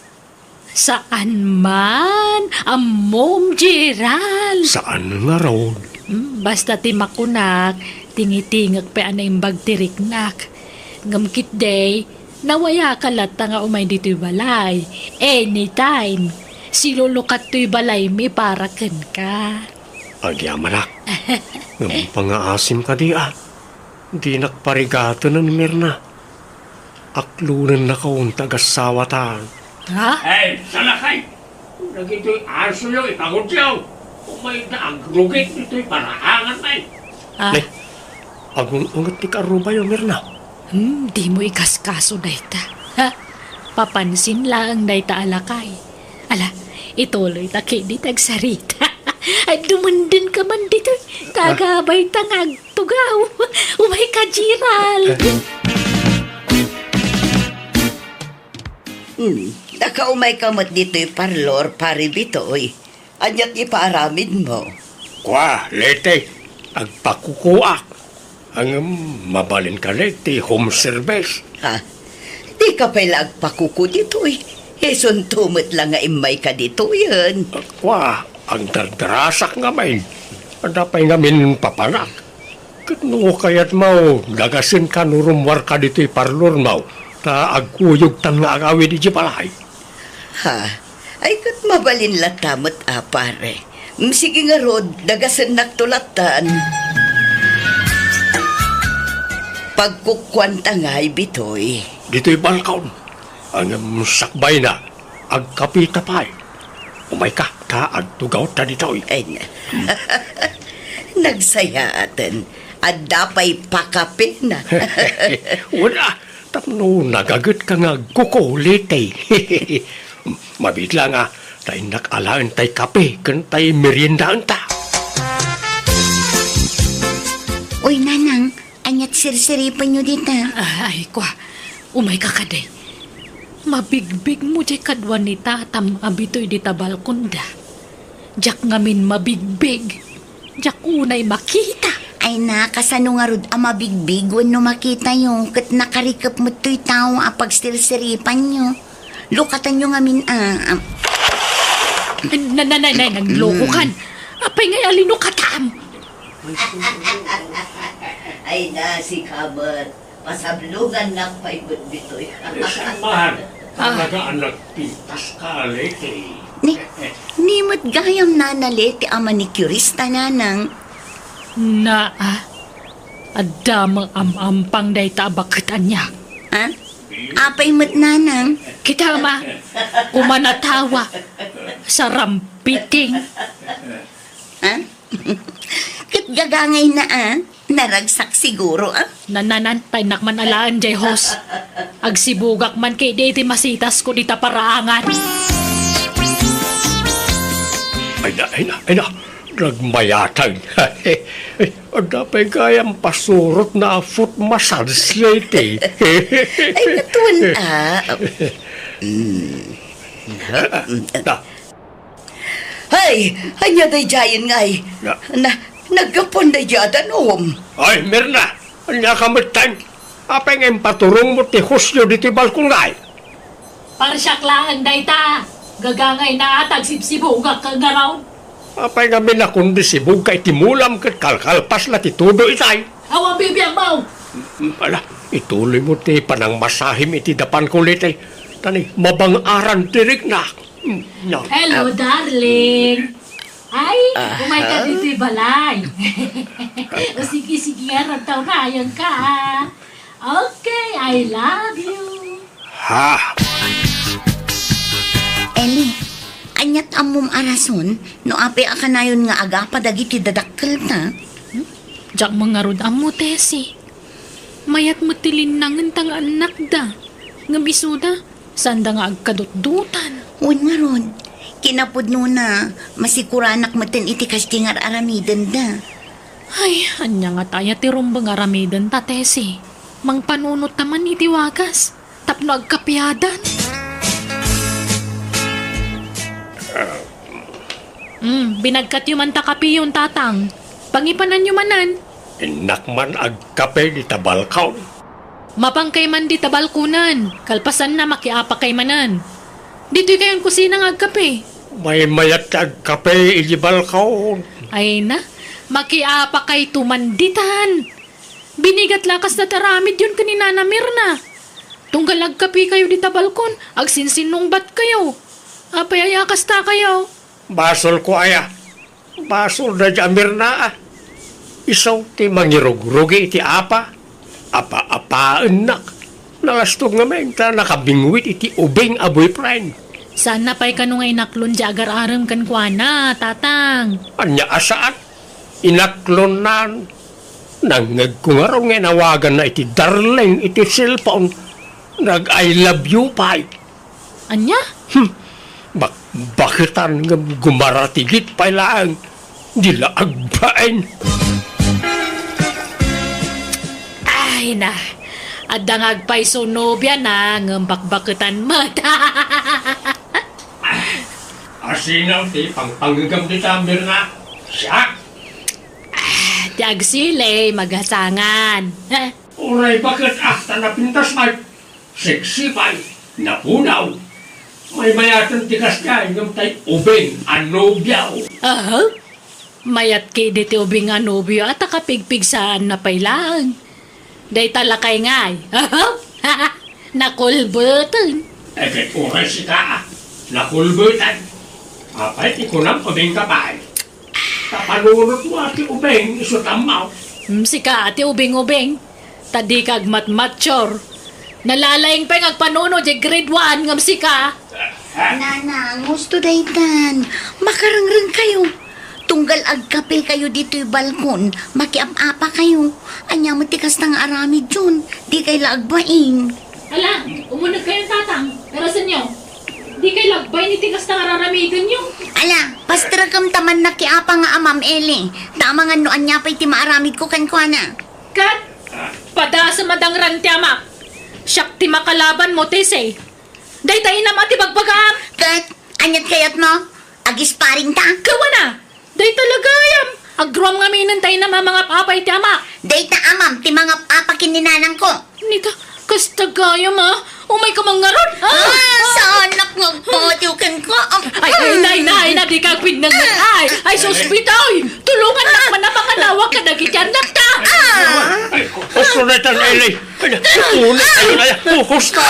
Saan man? Ammom, Gerald. Saan ngarud? Hmm, basta ti makunak, tingitingek pay a naimbag ti riknak. Ngem ketdi, nawayaka latta nga umay ditoy balay. Anytime. Silulukat toy balaymi para kenka. Agyamanak. Ngem pangaasim kadi a. Dinak parigatenen, Mirna. Aklonennakon ti agasawatan. Ha? Ay, salakay! Dagitoy asoyo, ipagudyo! Umayda agrugit ditoy paraangan, ay! Ah. Ne, agung-unget ti karubayo, Mirna. Hmm, dimo ikaskaso dayta. Ha? Papansin laeng dayta a lakay. Ala, ituloyta ketdi ti agsarita. Ay, dumendenka man ditoy. Ah. Tagabayta nga agtugaw. Umayka, Gerald. Hmm, nakaumayka met ditoy parlor, Pare Bitoy. Ania ti ipaaramidmo? Kua, Leti, agpakukuak. Ngem mabalin kadi ti home service. Ha? Dika pay la agpakuku ditoy. Isunto met la nga immayka ditoyen. Kua, agdardarasak ngamin. Adda pay ngamin papanak. Ket no kayatmo, dagasenka no rummuarka ditoy parlormo, ta agkuyogtan nga agawid idiay balay. Ha? Ay, ket mabalin latta met a, pare. Mm, sige ngarud, dagasennakto lattan. Pagkukuanta ngay, Bitoy. Ditoy balkon. Ngem sakbayna, agkapita pay. Umayka, ta agtugawta ditoy. Ay, na. Nagsayaaten. Adda pay pakapina. Wala, tapno nagagetka nga agkuku, Leti. Mabiit la nga, ta innak alaen tay kape ken tay meriendaenta. Uy, Nanang, aniat sirsiripenyo dita? Ah, ay, kua, umayka kadi. Mabigbigmo diay kadua ni tatam a Bitoy dita balkonda. Diak ngamin mabigbig. Diak unay makita. Ay na, kasano ngarud a mabigbig wenno makitayo ket nakarikep met toy tao a pagsirsiripanyo? Lukatanyo ngamin a, a. Na, na, na, na, naglokokan. Apay ngay a linukatam? Ay na, sika met. Pasablongannak pay met ditoy. Saan man? Ah. Talaga a nagpintas ka, Leti. Ni, ni met gayam Nana Leti a manicurista, Nanang. Naa, adda met am-ampang dayta a baket ania. Ha? Apay met, Nanang? Kita ma, kumanatawa. Sarampiting. Ha? Ket gagangayna, a? Naragsak siguro, ah. Nananan, ta innak man alaen, jay hose. Agsibugak man ketdi iti masitasko dita paraangan. Ay na, ay na, ay na. Nagmayatan. Ay, adda pay gayam pasurotna a foot massage, lady. Ay, natuan, ah. Mm. Ah, ah. Hay, ania daydiayen ngay? Na- Na, naggapuan daydi a danum. Ay, Mirna, ania ka metten? Apay nga impaturongmo ti hosyo ditoy balkon ngay? Parsiak laeng dayta. Gagangayna a ta agsibsibugak ngarud. Apay ngamin a kundi sibugka iti mulam ket kalkalpasna ti tudo itay? Awan bibiag mo! Mm, ala, ituloymo ti panangmasahim iti dapanko, lady. Ta ni, mabang-aran ti rikna. Mm, no. Hello, darling. Ay, umay ka ditoy balay. O sige, sige, ngarud ta unayen ka, ah. Okay, I love you. Ha? Eli, ania't ammom a rason no apay a kanayon nga agapa dagiti dadakkelta? Diak man ngarud ammo, Tessie. Mayat met ti linnangenta nga annakda. Ngem isuda, saanda nga agkadutdotan. Wen ngarud, kinapudnona, masikuranak metten iti kasdi nga ar-aramidenda. Ay, ania ngata aya ti rumbeng aramidenta, Tessie? Mangpanunot ta man iti wagas tapno agkapiadan. Hmm, binagkatyo man ta kapiyon, Tatang. Pangipananyo manen. Innak man agkape dita balkon. Mapankay man dita balkonen, kalpasanna makiapakay manen. Ditoy kayon kusina nga agkape. Maymayat ti agkape iti balkon. Ay na, makiapakayto man ditan. Binigat la kasta ti aramidyon ken ni Nana Mirna. Tunggal agkapekayo dita balkon, agsinsinnungbatkayo. Apay aya kastakayo? Basolko aya. Basol daydi a Mirna, ah. Isu ti mangirugrugi iti apa. Apa-apaennak. Nalastog ngamin ta nakabingwit iti ubing a boyfriend. Saanna pay kano nga inaklon ti agar-arem kenkuana, Tatang? Ania a saan? Inaklonnan. Nangngegko ngarud nga inawaganna iti darling iti cellphone. Nag-I love you pay. Ania? Hmm. Bakbaketan ngem gumaratigit pay laeng. Di la agbain. Ay na, adda nga agpayso nobiana ngem bakbaketan met. Asino ti pangpangngegam dita, Mirna? Siak? Ah, ti agsili, magasangan. Uray baket, ah, ta napintas pay. Sexy pay, napunaw. Maymayaten ti kasdiay ngem tay ubing a nobiaw. Aha. Mayat ketdi ti ubing a nobio a ta kapigpigsaanna pay laeng. Dayta lakay ngay. Aha. Nakulbeten. Eh, ket uray sika, ah. Nakulbeten. Apay ti kunam, ubing ka pay? Ta panunotmo a ti ubing isu tammaw. Hmm, sika a ti ubing-ubing. Ta dika agmatmature. Nalalaing pay nga agpanunot diay grade one ngem sika. Nanang, husto daytan. Makarengrengkayo. Tunggal agkapekayo ditoy balkon, makiap-apakayo. Ania met ti kasta nga aramidyon? Dikay la agbain. Ala, umunegkayon, Tatang. Karasenyo. Dikay la agbain iti kasta nga ar-aramidenyo. Ala, pasterekam ta mannakiapa nga amam, Eli. Ta amangan no ania pay ti maaramidko kenkuana. Ket, padasem a dangran ti amak. Siak ti makalabanmo, Tessie. Dayta inam a ti bagbagaam. Ket, ania't kayatmo? Agisparingta? Kawana! Dayta la gayam! Agruam ngaminen ta inam a mangap-apa iti amak. Dayta amam ti mangap-apa ken ni nanangko. Nita, kasta gayam a. Umayka man ngarud. Ah! Ah, saanak nga agpatiw kenka. Ay, ay, nay, nay, na, dika agpidneng. Ay, ay, sus, bitaw. Tulongannak man a manganawag kadagiti annakta. Ah! Ay, husto daytan, Eli. Ay, unay kayo na yan. Husto!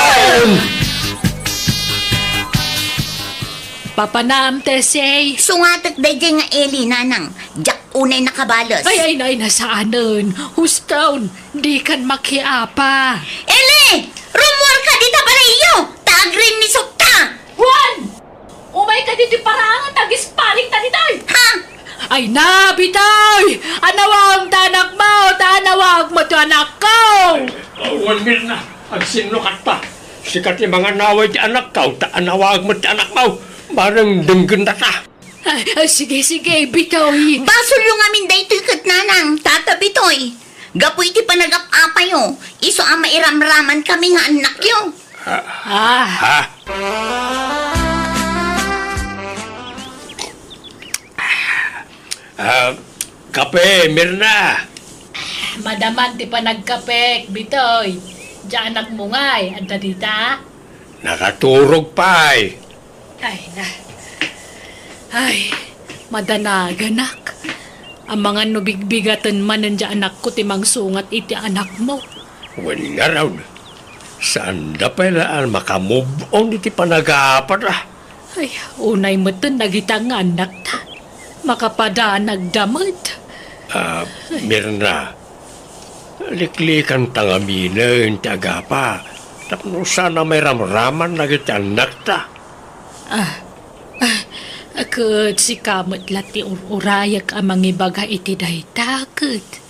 Papanam, Tessie. Sungatek daydiay nga Eli, nanang. Diak unay nakabales. Ay, ay, ay, nasaanen. Husto, dikan makiapa. Eli! Rummuarka dita balayyo! Ta agrinnisokta! Juan! Umayka ditoy paraangan ta agisparingta ditoy! Ha? Ay na, Bitoy! Anawag ta anakmo, ta anawag mo ti anakko! Awan, Mirna, agsinnukatta. Sika ti manganawag ti anakko, ta anawag mo ti anakmo. Bareng denggenta ta. Ay, ay, sige, sige, Bitoy. Basolyo ngamin daytoy ket nanang, tata Bitoy. Gapu iti panagap-apayo, isu a mairamraman kami nga annakyo. Ah. Ah. Ha? Ah, kape, Mirna. Madaman ti panagkapek, Bitoy. Diay anakmo ngay, adda dita? Nakaturog pay. Ay, na. Ay, madanaganak. Amangan no bigbigaten manen diay anakko ti mangsungat iti anakmo. Wen ngarud, saanda pay la a makamove on iti panagapda. Ay, unay metten dagita nga annakta. Makapadanagda met. Ah, Mirna, liklikanta ngaminen ti agapa tapno saan a mairamraman dagiti annakta. Ah, ah, ket sika met la ti ur-urayak a mangibaga iti dayta, ket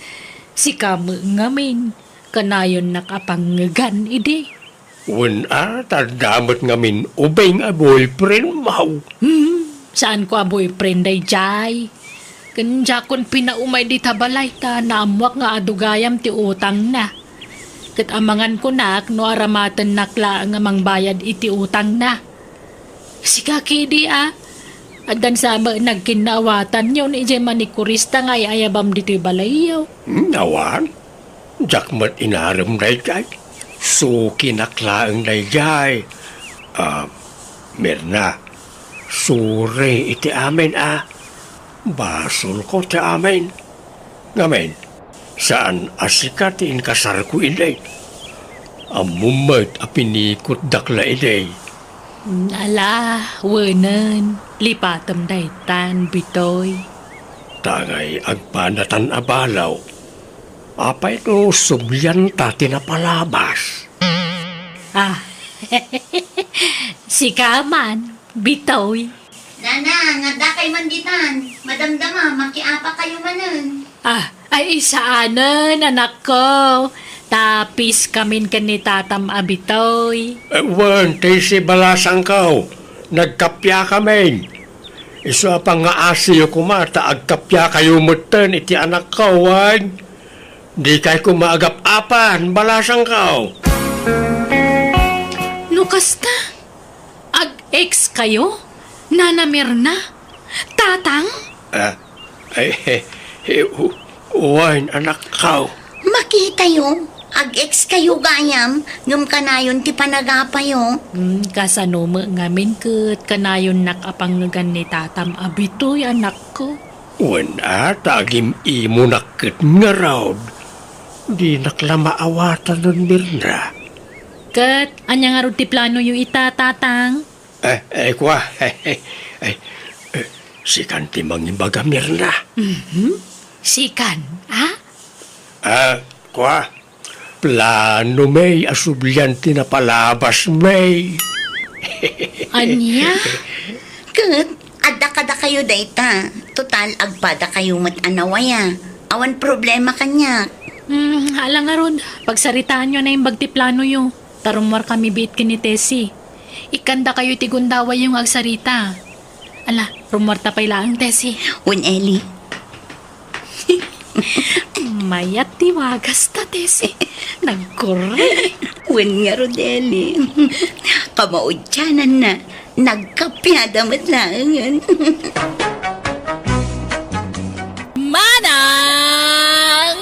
sika met ngamin, kanayonnak a pangngegan idi. Wen a, ta adda met ngamin ubing a boyfriend mo. Hmm, saanko a boyfriend daydiay. Ken diakon pinaumay dita balay ta naammoak nga adu gayam ti utangna. Ket amangan kunak no aramatennak laeng a mangbayad iti utangna. Sika kidi a, addan sa met nagkinnaawatanyo ni idiay manikurista nga ay-ayabam ditoy balayyo. Hmm, awan. Diak met inarem daydiay. Sukinak laeng daydiay. Ah, Mirna, sorry iti amin a. Basolko ti amin. Ngamin, saan a sika ti inkasarko idi. Ammom met a pinikutdak la idi. Ala, wenen, lipatem daytan, Bitoy. Tangay agpanatan a balaw. Apay no sublianta ti napalabas? Ah, sika man, Bitoy. Nana, nga adda kay man ditan. Madamdama, makiapa kayo manen. Ah, ay, saanen, anakko. Tapis kamin ken ni tatam a Bitoy. Eh, wen, ti si balasangko. Nagkappia kamin. Isu a pangngaasiyo koma ta agkappia kayo metten iti anakko, wen? Dikay koma agap-apan, balasangko. No kasta, ag-ex kayo, Nana Mirna? Tatang? Ah, ay, eh, eh, u-, wen, anakko. Makitayo, ag-ex kayo gayam, ngem kanayon ti panagapayo. Hmm, kasano met ngamin ket kanayonnak a pangngegan ni tatam a Bitoy, anakko? Wen a, ta agim-imonak ket ngarud. Dinak la maawatanen, Mirna. Ket ania ngarud ti planoyo ita, Tatang? Eh, eh, kua, eh, eh, eh, sikan ti mangibaga, Mirna. Mhm. Sikan, a? Ah, kua, plano mi a sublian ti napalabas mi. Ania? Ket adda kadakayo dayta. Total, agpada kayo met a nawaya. Awan problema kaniak. Hmm, ala ngarud, pagsaritaanyo a naimbag ti planoyo. Ta rummuarkami biit ken ni Tessie. Ikkandakayo iti gundawayyo nga agsarita. Ala, rummuarta pay laeng, Tessie. Wen, Eli. Mayat ti wagasta, Tessie. Nagkurre. Wen ngarud, Eli. Kamaudiananna, nagkappiada met laengen. Manang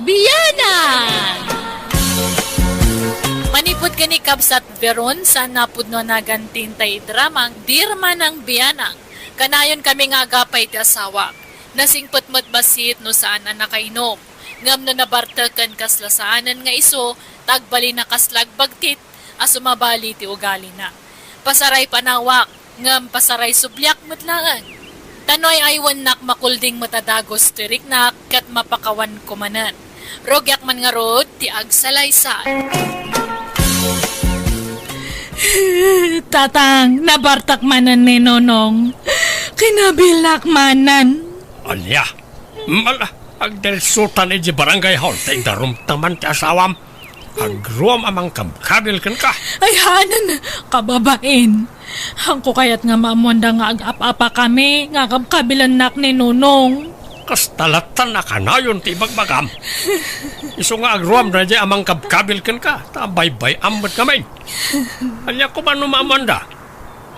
Bianang! Manipud ken ni Kabsat Veron, saan a pudno a naganti tay dramang Dear Manang Bianang. Kanayon kami nga agapa iti asawak. Nasingpet met bassit no saan a nakainom. Ngem no nabartek ken kasla saanen nga isu, ta agbalin a kasla agbagtit a sumabali ti ugalina. Pasaray panawak, ngem pasaray subliak met laeng. Ta no ay-aywennak, makulding met a dagus ti riknak ket mapakawanko manen. Rugiak man ngarud ti agsalaysay. Tatang, nabartak manen ni Nonong. Kinabilak manen. Ania? Mala, agdiretsotan iti barangay hall ta idarumta man ti asawam. Agruam a mangkabkabil kenka. Ay, hanan, kababain. Haanko kayat nga maammoanda nga agap-apakami nga kabkabilennak ni Nonong. Kasta lattan a kanayon ti ibagbagam. Isu nga agruam daydiay a mangkabkabil kenka, ta baybay-am met ngamin. Ania koma no maammoanda?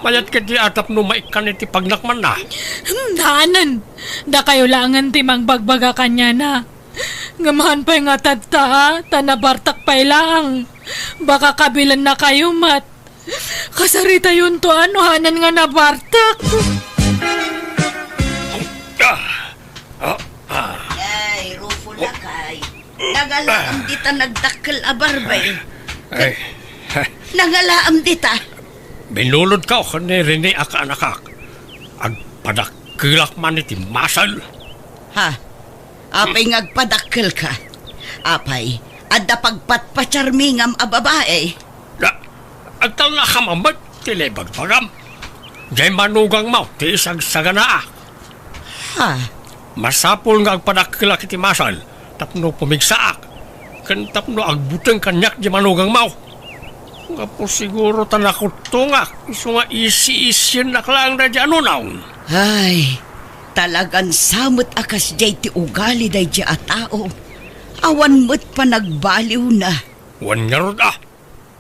Mayat ketdi a tapno maikkan iti pagnakmanna. Hmm, hanan. Dakayo laengen ti mangbagbaga kaniana. Ngem haan pay nga tatta, ta nabartak pay laeng. Baka kabilennakayo met. Kasaritayonto a no hanan nga nabartak. Ah, ah, ah. Ay, Rufo, lakay. Nangalaam dita nagdakkel a barber. Ay. Nangalaam dita. Binulodko ken ni Rene a kaanakak. Agpadakkelak man iti muscle. Ha? Apay nga agpadakkelka? Apay, adda pagpatpatiarmi ngem a babai? Da, agtalnakam met ti naibagbagam. Diay manugangmo ti isagsaganaak. Ha? Masapul nga agpadakkelak iti muscle tapno pumigsaak, ken tapno agbuteng kaniak diay manugangmo. Gapu siguro ta nakuttongak, isu nga isi-isiennak laeng daydiay a Nonong. Ay, talagan sa met a kasdiay ti ugali daydiay a tao. Awan met panagbaliwna. Wen ngarud a,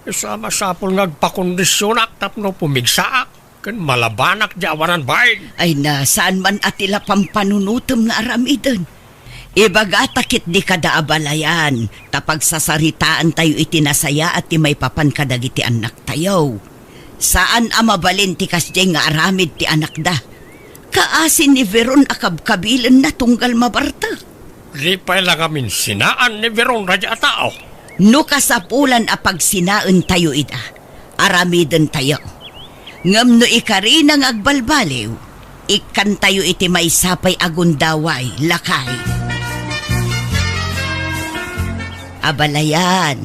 isu a masapul nga agpakondisionak tapno pumigsaak ken malabanak diay awanan bain. Ay na, saan man a ti la pampanunotem nga aramiden. Ibagata ketdi kada abalayan, ta pagsasaritaantayo iti nasayaat ti maipapan kadagiti annaktayo. Saan a mabalin ti kasdiay nga aramid ti anakda. Kaasi ni Veron a kabkabilenna tunggal mabartek. Di pay la ngamin sinaan ni Veron daydiay a tao. No kasapulan a pagsinaentayo ida, aramidentayo. Ngem no ikarina nga agbalbaliw, ikkantayo iti maysa pay a gundaway, lakay. Abalayan,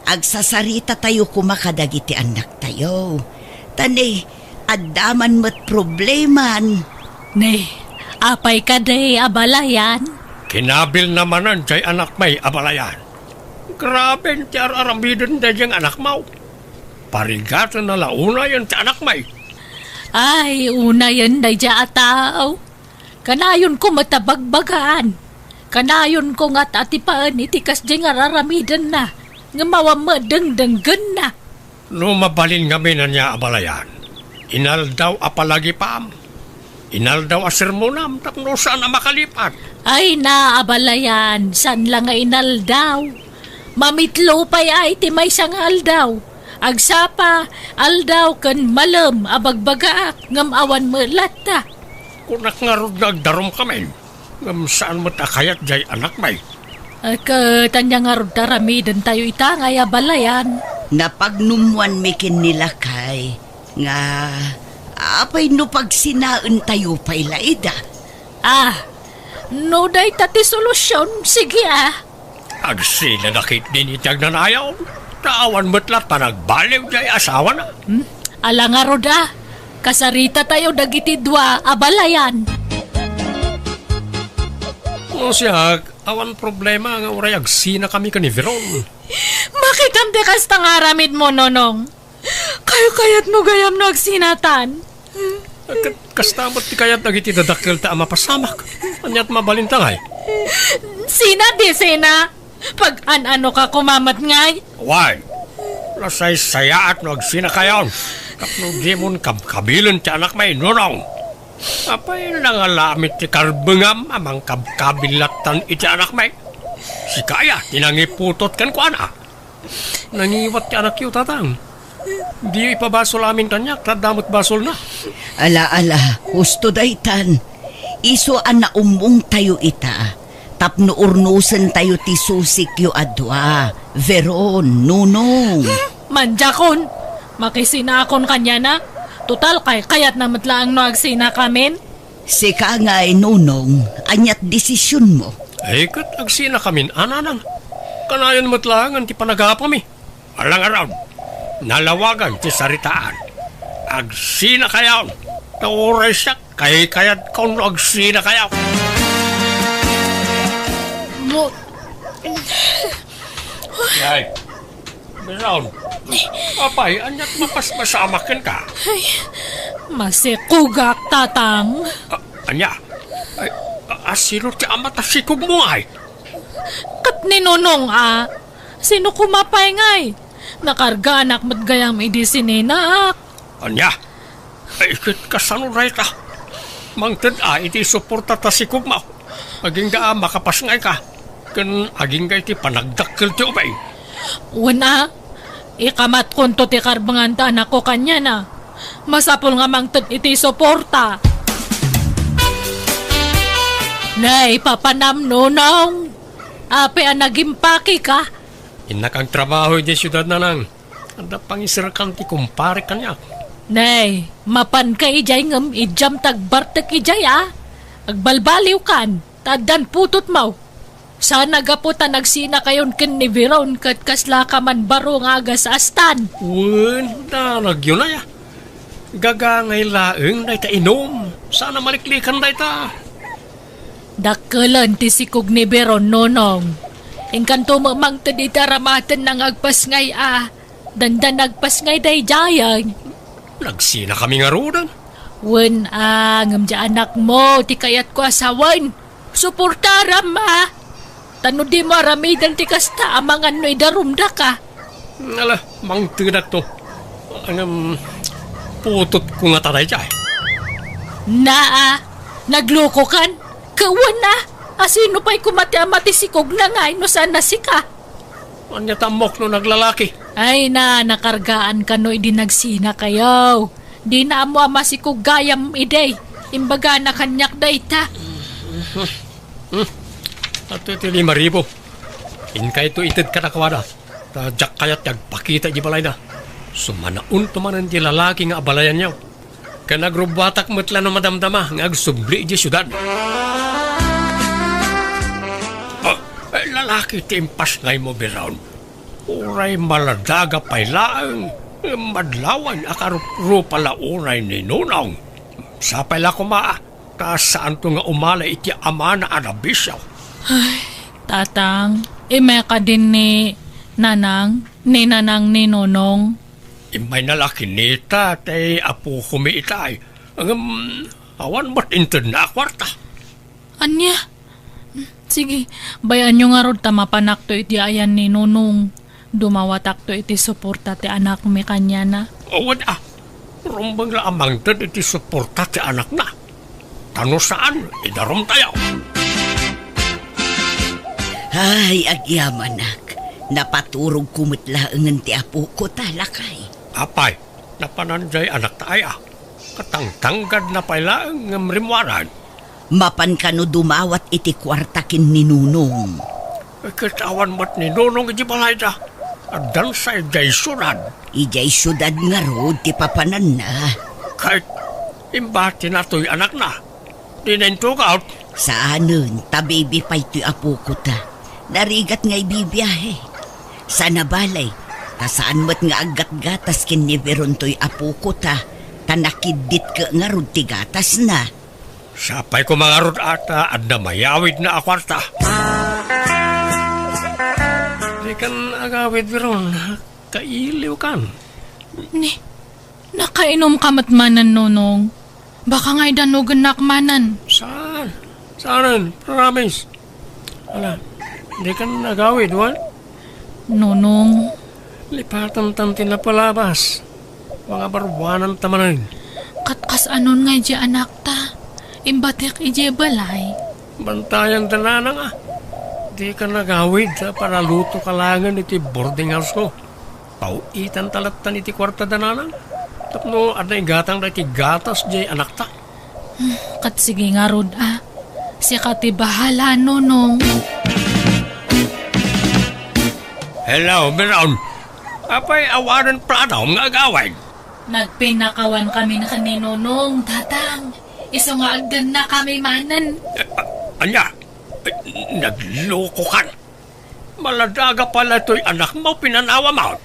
agsasarita tayo koma kadagiti annaktayo. Ta ne, adda man met probleman. Ne, apay kadi, abalayan? Kinabilna manen diay anakmi, abalayan. Graben ti ar-aramiden daydiay nga anakmo. Parigatenna la unayen ti anakmi. Ay, unayen daydiay a tao. Kanayonko met a bagbagaan. Kanayonko nga atipaen iti kasdiay nga ar-aramidenna, ngem awan met dengdenggenna. No mabalin ngamin ania, abalayan, inaldaw a palagipam, inaldaw a sermonam tapno saan a makalipat. Ay na, abalayan, saan la nga inaldaw. Mamitlo pay a iti maysa nga aldaw. Agsapa, aldaw ken malem a bagbagaak, ngem awan met latta. Kunak ngarud nga agdarumkamin, ngem saan met a kayat diay anakmi. Ay, ket ania ngarud ta aramidentayo ita nga, abalayan? Napagnummoanmi ken ni lakay nga, apay no pagsinaentayo pay la ida? Ah, no dayta ti solusion, sige, ah. Agsinana ketdin iti agnanayon, ta awan met latta nagbaliw diay asawana. Hmm? Ala ngarud a, kasaritatayo dagiti dua, abalayan. O siak, awan problema nga uray agsinakami ken ni Veron. Makitam ti kasta nga aramidmo, Nonong. Kayo kayatmo gayam no agsinatan? Ket kasta met ti kayat dagiti dadakkelta a mapasamak. Aniat mabalinta ngay? Sina, di sina? Pag-an-anoka koma met ngay? Wen, nasaysayaat no agsinakayon tapno dimon kabkabilen ti anakmi, Nonong. Apay, nangala met ti karbengam a mangkabkabil lattan iti anakmi? Sika aya ti nangiputot kenkuana. Nangiwat ti anakyo, Tatang. Diyo ipabasol amin kaniak, ta adda met basolna. Ala, ala, husto daytan. Isu a naummongtayo ita, tapno urnosentayo ti susikyo a dua, Veron, Nonong. Hmm, mandiakon. Makisinakon kaniana. Total, kaykayatna met laeng no agsinakamin. Sika ngay, Nonong, aniat desisionmo? Ay, ket agsinakamin a, Nanang. Kanayon met laengen ti panagapami. Ala ngarud, nalawagan ti saritaan. Agsinakayon, ta uray siak, kaykayatko no agsinakayo. Mo- Ay, Biron. Apay, ania't mapaspasamak kenka? Ay, masikugak, Tatang. A-, ania? Ay, a-, asino ti ama ta sikugmo ngay? Ket ni Nonong, a. Sino koma pay ngay? Nakargaanak met gayam idi sininak. Ania? Ay, ket kasano dayta? Mangted a iti suporta ta sikugmo. Agingga a makapasngayka. Ken agingga iti panagdakkel ti ubing. Wen a, ikamatkonto ti karbengan ta anakko kaniana. Masapul nga mangted iti suporta. Nay, papanam, Nonong. Apay a nagimpakeka? Innak agtrabaho idiay siudad, Nanang. Adda pangiserkan ti kumparek kaniak. Nay, mapanka idiay ngem idiam ta agbartek idiay a. Agbalbaliwkan, ta addan putotmo. Saan a gapu ta nagsinakayon ken ni Biron ket kaslaka man baro nga agas-astan. Wen, danagyo nay a. Gagangay laeng dayta inum. Saan a maliklikan dayta. Dakkelen ti sikog ni Biron, Nonong. Inkanto met mangted iti aramatenna nga agpasngay a. Dandan nagpasngay daydiay. Nagsinakami ngaruden. Wen a, ngem diay anakmo ti kayatko a sawen. Suportaram a. Ta no dimo aramiden ti kasta, amangan no idarumdaka. Ala, mangtedakto. Ngem, putotko ngata daydiay. Naa, naglokokan. Ket wen a, asino pay koma ti ama ti sikogna ngay no saan a sika? Ania ta ammok no naglalaki? Ay na, nakargaan kano idi nagsinakayo. Dina ammo a masikog gayam idi. Imbagana kaniak dayta. Hmm. Adtoy ti lima ribu. Inkayto ited kadakuada. Ta diak kayat ti agpakita iti balayda. Sumanaonto manen ti lalaki nga abalayanyo. Ken agrubbuatak met la no madamdama nga agsubli idiay siudad. Ah, eh, lalaki ti impasngaymo, Biron. Uray maladaga pay laeng, madlawan a karuprupa la unay ni Nonong. Sapay la koma, ta saanto nga umali iti amana a nabisio. Ay, Tatang, immay kadi ni Nanang, ni Nanang ni Nonong. Immayna la kinita ti apokon itay. Ngem, awan met intedna a kuarta. Ania? Sige, bay-anyo ngarud ta mapanakto iti ayan ni Nonong. Dumawatakto iti suporta ti anakmi kaniana. Awan a, rumbeng la a mangted iti suporta ti anakna. Ta no saan, idarumtayo. Ay, agyamanak. Napaturogko met laengen ti apoko ta, lakay. Apay, napanan diay anakta ay a. Katangtanggadna pay laeng ngem rimmuaran. Mapan kano dumawat iti kuarta ken ni Nonong? Ket awan met ni Nonong iti balayda. Addansa idiay siudad. Idiay siudad ngarud ti papananna. Ket imbatinatoy anakna. Dina intugaw. Saanen, ta bibi pay toy apokota. Narigat nga ibibiahe. Sana balay, ta saan met nga aggatgatas ken ni Biron toy apokota, ta nakiddit ke ngarud ti gatasna. Sapay koma ngarud a ta adda mayawidna a kuarta. Dikan agawid, Biron. Kailiwkan. Ni, nakainom ka met manen, Nonong. Baka ngay danogennak manen. Saan? Saanen? Promise. Ala, dikan agawid, wen? Nonong. Lipatantan ti napalabas. Mangabaruananta manen. Ket kasano ngay diay anakta? Imbatek idiay balay. Bantayanta, Nanang, a. Dikan agawid ta panalutoka laengen iti boarding house-ko. Paw-itanta lattan iti kuartada, Nanang. Tapno adda igatangda iti gatas diay anakta. Hmm, ket sige ngarud a. Sika ti bahala, Nonong. Hello, Biron. Apay awanen plano nga agawid? Nagpinakawan kami na ni Nonong, Tatang. Isu nga agdanna kami manen. Eh, a-, ania? Eh, naglokokan. Maladaga pala toy anakmo, pinanawam.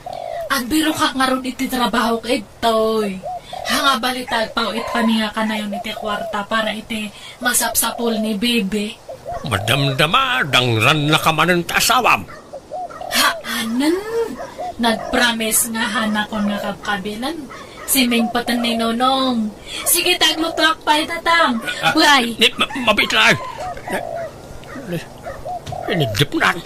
Agbirokak ngarud iti trabahok, Edtoy. Haan nga balita, agpaw-it kami nga kanayon iti kuarta para iti masapsapul ni Bibi. Madamdama, dangrannaka manen ti asawam. Haanen, nagpromise nga hanakon nga kabkabinen. Simingpeten ni Nonong. Sige, taglutoak pay, Tatang. Ah, Bye. Ni, ma-, mabit lang. Ni, ni, iniddipnan.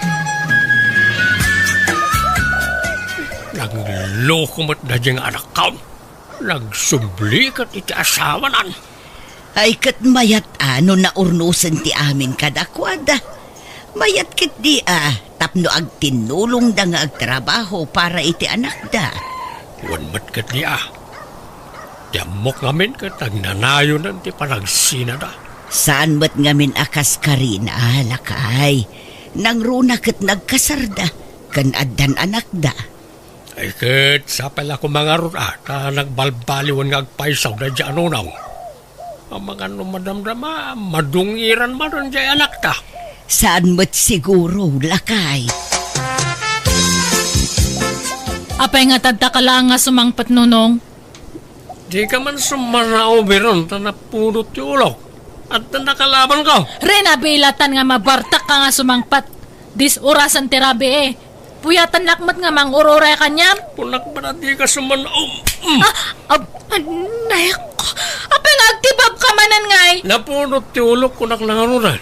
Nagloko met daydi nga anakkam. Nagsubli ket iti asawanan. Ay, ket mayat a no naurnosen ti amin kadakuada. Mayat ketdi a tapno agtinnulongda nga agtrabaho para iti anakda. Wen met ketdi a. Ti ammok ngamin ket agnanayonen ti panagsinada. Saan met ngamin a kas Karina, lakay. Nangruna ket nagkasarda, ken addan anakda. Ay ket, sapay la koma ngarud a, ta nagbalbaliwen nga agpaysaw daydi a Nonong. Amangan no madamdama, madungiran manen diay anakta. Saan met siguro, lakay. Apay nga tadta ka laeng nga sumangpet, Nonong? Dika man sumanaobiron ta napudot ti ulok. Adda nakalabanko. Rina, bilatan nga mabartak ka nga sumangpet. Dis-orasan ti rabii. Puyatannak met nga mangur-uray kaniam. Kunak man a dika suman-, um, um. Ah, ab-, anay ko. Apay nga agtibabka manen ngay? Napudot ti ulok, kunak nangarunan.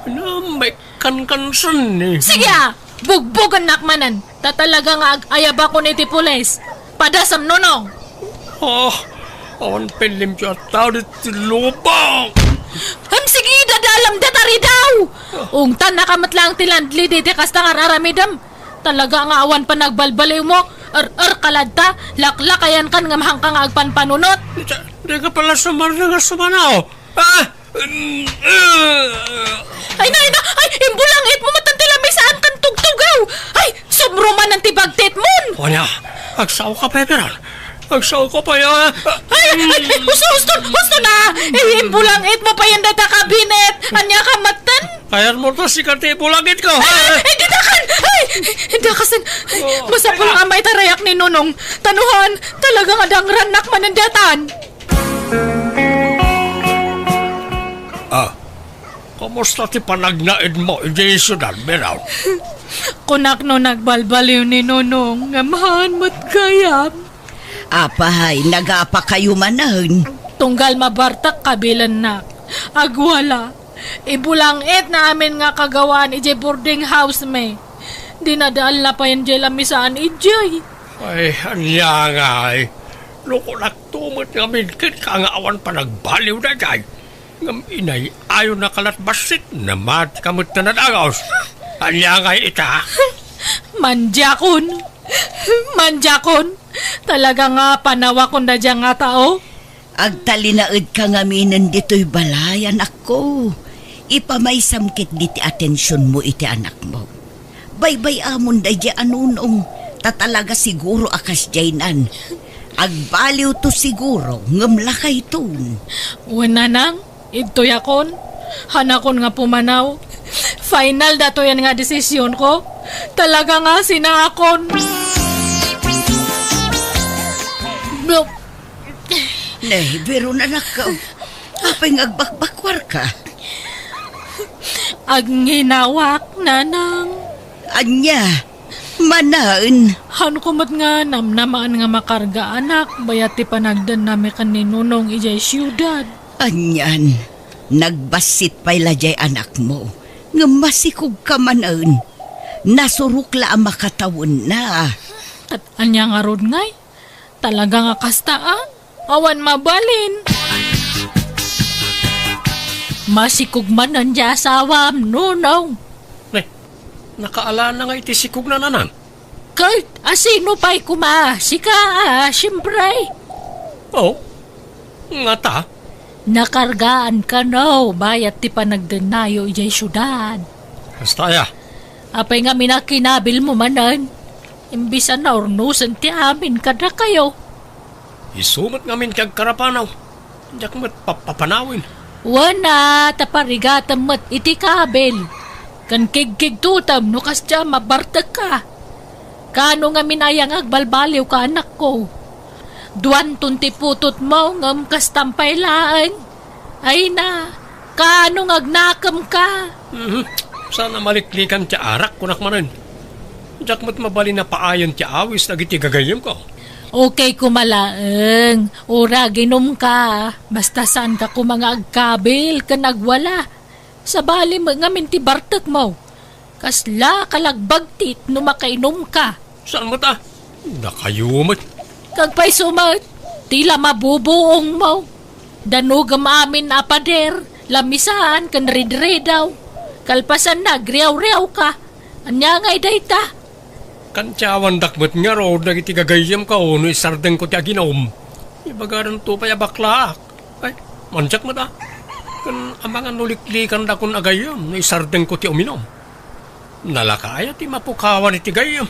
Ano, may kankansan ni. Sige, ah, bugbugannak manen. Ta talaga nga ag-ayabakon iti pulis. Padasam, Nonong. Ah, awan pay limpio a tao ditoy lubong. Ham, sige, dadalam da taridaw. Ungtan nakamet lang ti landlady ti kasta nga ar-aramidem. Talaga nga awan panagbalbaliwmo. Er-er ka latta, laklakayan kan nga mahanka nga agpanpanunot. Di ka, di ka pala sumarna nga sumanaw. Ah! Ay, nay, na! Ay, imbulangitmo met ti lamisaan kan tugtugaw! Ay, sumrumanan ti bagtitmon! Ania, agsao ka pay, Piran? Agsao ka pay, ah! Ay, ay, husto, husto, husto na! Ay, imbulangitmo pay dayta kabinet! Ania ka metten? Kayatmo ta sika ti ibulangitko, ha? Ay, ay, ditakan! Ay, dakasen! Ay, masapul nga maitarayak ni Nonong. Tanuhan, talaga nga dangrannak manen daytan. Ah, kumusta ti panagnaedmo idiay siudad, Miraw? Kunak no nagbalbaliw ni Nonong, ngem haan met gayam. Apay, nagapakayo manen? Tunggal mabartak kabilennak. Agwala. Ibulangitna amin nga kagawaan idiay boarding house mi. Dinadaelna pay diay lamisaan idiay. Ay, ania ngay? No kunakto met ngamin kenka nga awan panagbaliw daydiay. Ngem inay-ayonaka lat bassit, namatika met ta nadagos. Ania ngay ita? Mandiakon. Mandiakon. Talaga nga panawakon daydiay nga tao. Agtalinaedka ngaminen ditoy balay, anakko. Ipamaysam ketdi ti atensionmo iti anakmo. Baybay-amon daydiay a Nonong, ta talaga siguro a kasdiaynan. Agbaliwto siguro, ngem lakayton. Wen, nanang, idtoyakon. Hanakon nga pumanaw. Final datoyen nga desisionko. Talaga nga sinaakon. Blo-, Ne, Veron, anakko. Apay nga agbakbakwarka? Agnginawaak, nanang. Ania? Manen? Hanko met nga namnamaen nga makargaanak bayat ti panagdennami ken ni Nonong idiay siudad. Anian, nagbassit pay la diay anakmo, ngem masikogka manen. Nasurok la a makatawenna. Ket ania ngarud ngay? Talaga nga kasta, a? Awan mabalin. Masikog manen diay asawam, Nonong. Ne, nakaalana nga iti sikogna, nanang? Ket asino pay koma? Sika, a, siempre. Oh, ngata? Nakargaan kano bayat ti panagdennayo idiay siudad. Kasta aya? Apay ngamin a kinabilmo manen? Imbis a naurnosen ti amin kadakayo. Isu met ngamin ti agkarapanaw. Diak met pappapanawen. Wen a, ta parigatem met iti kabil. Ken kigkigtotem no kasdiay a mabartekka. Kaano ngamin aya nga agbalbaliwka, anakko? Duanton ti putotmo ngem kastam pay laeng. Ay na, Kaano nga agnakemka? Mhm. Saan a maliklikan ti arak, kunak manen. Diak met mabalin a paayen ti awis dagiti gagayyemko. Okay koma laeng, uray aginumka. Basta saanka koma nga agkabil ken agwala. Sabali met ngamin ti bartekmo. Kasla kalagbag ti no makainumka. Saan met a? Dakayo met. Kagpayso met, ti la mabubuongmo. Danugem amin a pader, lamisaan ken ridridaw. Kalpasanna, agriawriawka. Ania ngay dayta? Kantiawandak met ngarud dagiti gagayyemko no isardengko ti aginum. Ibagadanto pay a baklaak. Ay, mandiak met a. Ken amangan no liklikandakon a gayyem no isardengko ti uminum. Nalaka aya ti mapukawan iti gayyem?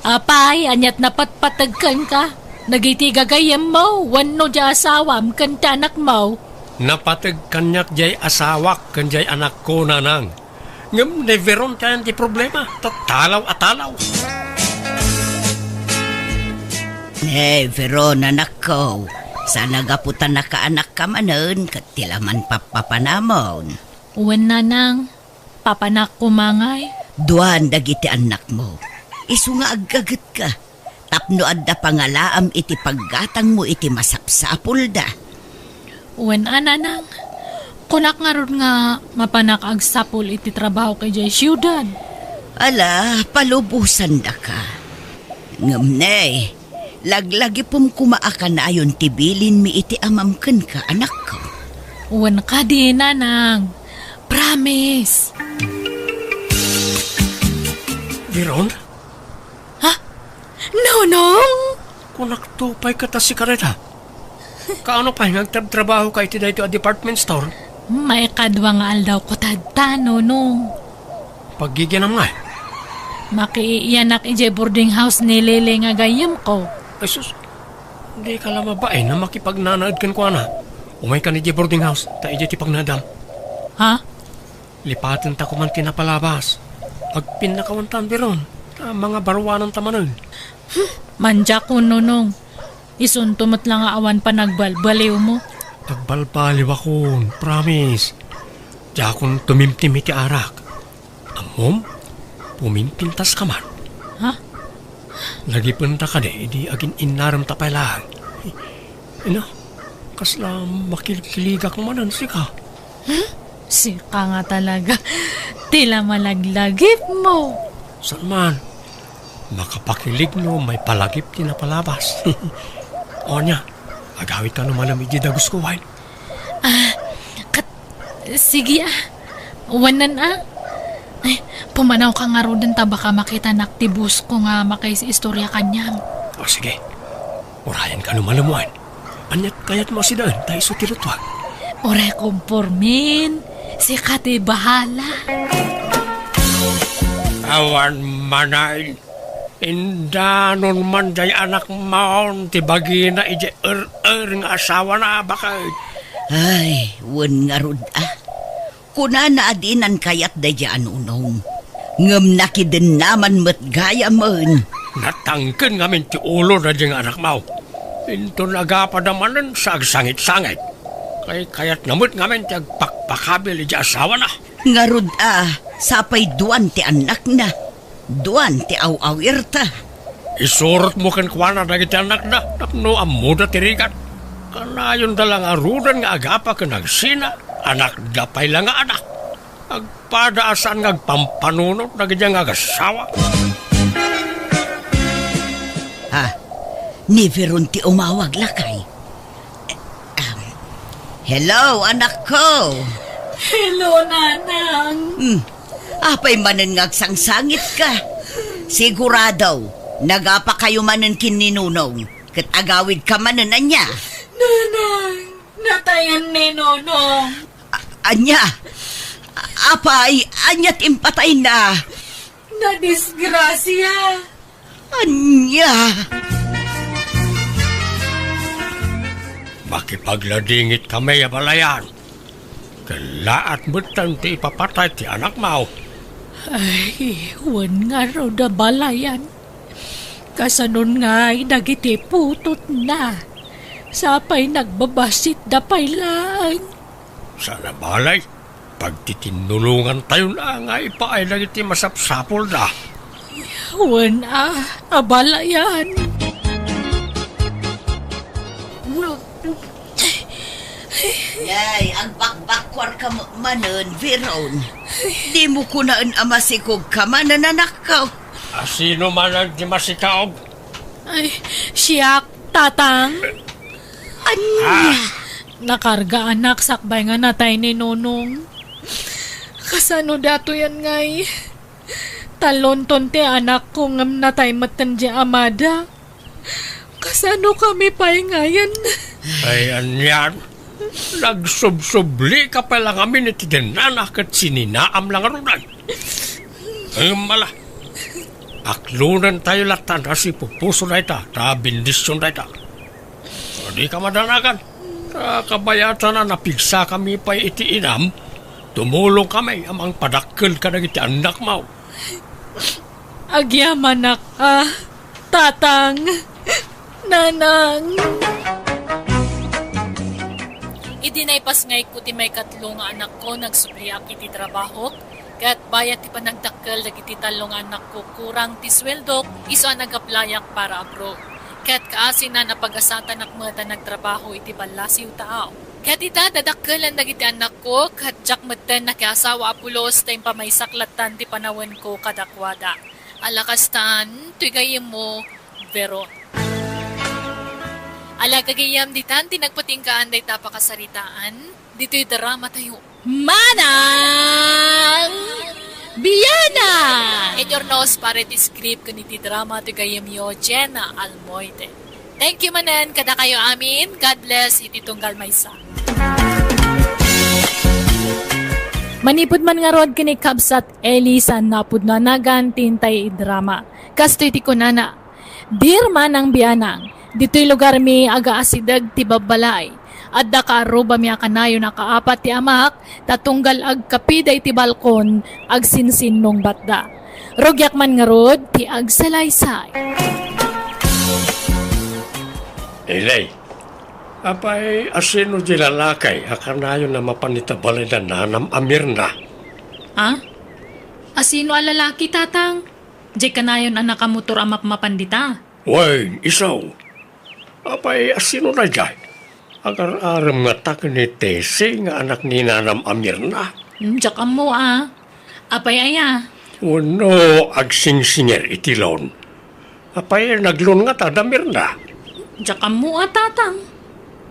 Apay, aniat napatpateg kenka? Dagiti gagayyemmo wenno diay asawam ken ti anakmo? Napateg kaniak diay asawak ken diay anakko, nanang. Ngem ni Veron ti ayan ti problema, tatalaw a talaw. Hey, Veron, anakko, saan a gapu ta nakaanakka manen ket ti la manpappapanamon. Wen, nanang, papanak koma ngay. Duan dagiti annakmo. Isu nga aggagetka tapno adda pangalaam iti paggatangmo iti masapsapulda. Wen a, nanang, kunak ngarud nga mapanak agsapul iti trabahok idiay siudad. Ala, palubosandaka. Ngem ne, laglagipem koma a kanayon ti bilinmi iti amam kenka, anakko. Wen kadi, nanang. Promise. Veron? Ha? Nonong? Kunakto pay ket a sika dayta. Kaano pay nga agtrabtrabahoka iti daytoy a department store? Maikadua nga aldawko tatta, Nonong. Paggigianam ngay? Makiiyanak idiay boarding house ni Lele nga gayyemko. Ay sus, dika la mabain a makipagnanaed kenkuana. Umaykan idiay boarding house, ta idiay ti pagnaedam. Ha? Lipatenta koman ti napalabas. Agpinnakawantan, Veron. Ta mangabaruananta manen. Hmm, mandiakon, Nonong. Isunto met la nga awan panagbalbaliwmo. Agbalbaliwakon, promise. Diakon tumimtim iti arak. Ammom, pumimpintaska man. Ha? Lagipenta kadi idi agin-innaremta pay laeng. Ina, kasla makilkiligak manen sika. Hmm? Sika nga talaga. Ti la malaglagipmo. Saan man? Makapakilig no maipalagip ti napalabas. O ania, agawidka no malem iti dagusko, wen? Ah, kat-, sige, ah. Wanan, ah. Ay, pumanawka ngaruden ta baka makitanak ti boss ko nga makaiistorya kaniam. O, sige. Urayanka no malem, wen. Aniat kayatmo a sidaen ta isu ti luttuak? Uray kompormen. Sika ti bahala. Awan manen. Indanon man diay anakmon ti bagina idiay er-er nga asawana, baket. Ay, wen ngarud, a. Kunana a dinan kayat daydiay a nunong. Ngem nakidennaman met gayamen. Natangken ngamin ti ulo daydiay nga anakmo. Inton agapada manen sa agsangitsangit. Kaykayatna met ngamin ti agpakpakabil idiay asawana. Ngarud a, sapay duan ti annakna. Duan ti aw-awirta. Isurotmo kenkuana dagiti annakda tapno ammoda ti rigat. Kanayonda la ngaruden nga agapa ken agsina, anakda pay la nga anak. Agpada a saan nga agpampanunot dagiti nga agassawa. Ha? Ni Veron ti umawag, lakay. Ahem. Hello, anakko. Hello, Nanang. Hmm. Apay manen nga agsangsangitka? Sigurado, nagapakayo manen ken ni Nonong, ket agawidka manen, ania? Nanang, natayan ni Nonong. A-, ania? Apay, ania ti impatayna? Nadisgrasia. Ania? Makipagladingit kami a balayan. Kellaat metten ti ipapatay ti anakmo. Ay, wen ngarud a balayan. Kasanon ngay dagiti putotna? Sapay nagbabassit da pay laeng. Saan a balay? Pagtitinnulongantayon a nga ipaay dagiti masapsapulda. Wen a, abalayan. Yay, agbakbakkuarka met manen, Veron. Dimo kunaen a masikogka manen, anakko. A sino manen ti masikaog? Ay, siak, Tatang. Ania? Ah. Nakarga, anak, sakbay nga natay ni Nonong. Kasano datoyen ngay? Talonton ti anakko ngem natay metten ti amada. Kasano kami pay ngayen? Ay, anian? Nagsubsublika pay la ngamin iti dennana ket sininaam la ngaruden. Ngem ala, aklonentayo latta a sipupuso dayta, ta bendision dayta. Dika madanagan. Ta kabayatan a napigsakami pay iti inam, tumulongkami a mangpadakkel kadagiti annakmo. Agyamanak a, Tatang, Nanang. Idi naipasngayko ti maikatlo nga anakko, nagsubliak iti trabahok, ket bayat ti panagdakkel dagiti tallo nga annakko, kurang ti sueldok, isu a nag-applyak para abroad. Ket kaasinan a pag-asatanak met a nagtrabaho iti ballasiw taaw. Ket ita, dadakkelen dagiti annakko, ket diak metten nakiasawa a pulos ta impamaysak lattan ti panawenko kadakuada. Ala kastan, toy gayyemmo, Veron. Ala gagayyem, ditan ti nagpatinggaan dayta a pakasaritaan, ditoy dramatayo. Manang Bianang! Inyurnos para iti script ken iti drama ti gayyemyo, Jenna Almoite. Thank you manen kadakayo amin. God bless iti tunggal maysa. Manipud man ngarud ken ni Kabsat Eli, saan nga pudno a nagan ti intay idrama. Kastoy ti kunana, Dear Manang Bianang, ditoy lugarmi agaasideg ti babbalay. Adda kaarrubami a kanayon a kaapat ti amak, ta tunggal agkapida iti balkon, agsinsinnungbatda. Rugiak man ngarud ti agsalaysay. Ilay, apay, asino di lalaki a kanayon a mapan ita balay da nanam a Mirna? Ha? Asino a lalaki, Tatang? Diay kanayon a nakamotor a mapmapan dita? Wen, isu. Apay, asino daydiay? Agar-arem ngata ken ni Tessie nga anak ni nanam a Mirna? Hmm, diak ammo a. Apay aya? Wenno agsingsingir iti loan? Apay, nag-loan ngata da Mirna? Diak ammo a, Tatang.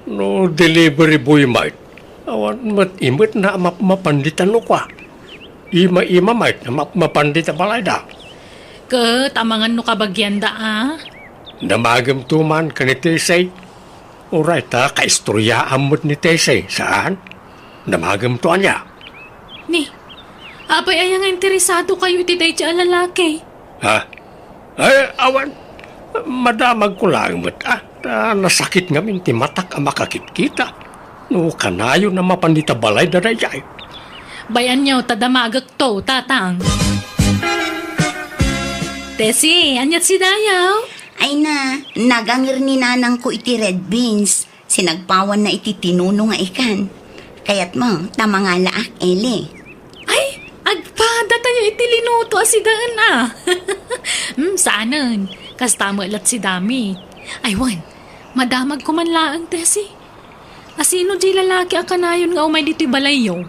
No delivery boy met, awan met imetna a mapmapan dita nukua. Ima-ima met a mapmapan dita balayda. Ket amangan no kabagianda a? Damagem to man ken ni Tessie. Uray ta kaistoriaam met ni Tessie, saan? Damagem to ania? Ni, apay aya nga interesado kayo iti daydiay a lalaki? Ha? Ay, awan. Madamagko laeng met, a. Ta nasakit ngamin ti matak a makakitkita. No kanayon a mapan dita balayda daydiay. Bay-anyo ta damagek to, Tatang. Tessie, aniat si Dayaw? Ay na, nagangir ni nanangko iti red beans. Sinagpawanna iti tinuno nga ikan. Kayatmo ta mangalaak, Eli? Ay, agpada tayo iti linuto a sidaen a. Hmm, saanen. Kasta met lat si Dami. Ay, wen, madamagko man laeng, Tessie. Asino di lalaki a kanayon nga umay ditoy balayyo?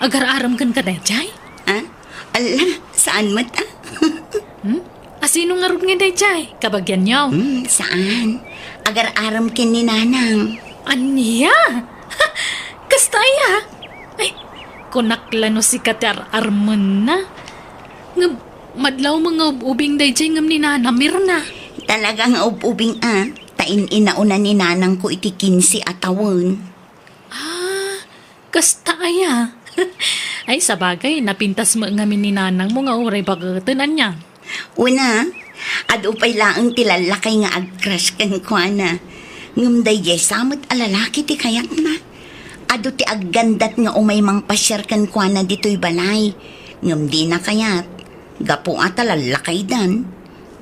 Agar-arem kenka daydiay? Ah? Ala, saan met a? Hmm? Asino ngarud nga daydiay? Kabagianyo? Hmm, saan. Agar-arem ken ni Nanang. Ania? Kasta aya? Ay, kunak la no sika ti ar-armenna. Nga madlaw nga ub-ubing daydiay ngem ni Nana Mirna. Talaga nga ub-ubing a, ta in-inauna ni nanangko iti kinse a tawen. Ah, kasta aya? Ay, sabagay, napintas met ngamin ni nanangmo nga uray baketen, ania? Una, adu pay laeng ti lallakay nga ag-crush kenkuana. Ngem daydiay sa met a lalaki ti kayatna. Adu ti aggandat nga umay mangpasiar kenkuana ditoy balay. Ngem dina kayat, gapu a ta lallakaydan.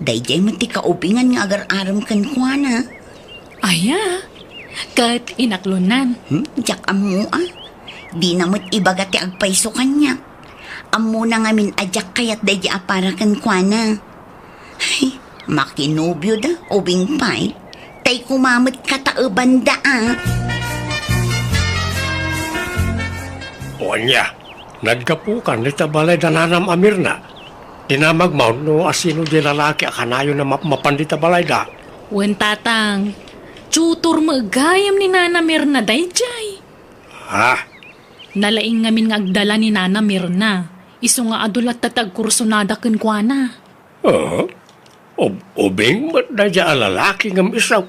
Daydiay met ti kaubingan nga agar-arem kenkuana. Aya, ket inaklonan. Hmm? Diak ammo a. Dina met ibaga ti agpayso kaniak. Ammona ngamin a diak kayat daydi a para kenkuana. Ay, makinobioda, ubing pay. Tay koma met kataebanda a. O ania, naggapukan dita balay da nanam a Mirna? Dinamagmo no asino di lalaki a kanayon a mapmapan dita balay da? Wen, Tatang. Tutor met gayam ni Nana Mirna daydiay. Ha? Nalaing ngamin nga agdala ni Nana Mirna. Isu nga adu latta ti agkursunada kenkuana. Ah? Ub-, ubing met daydiay a lalaki ngem isu.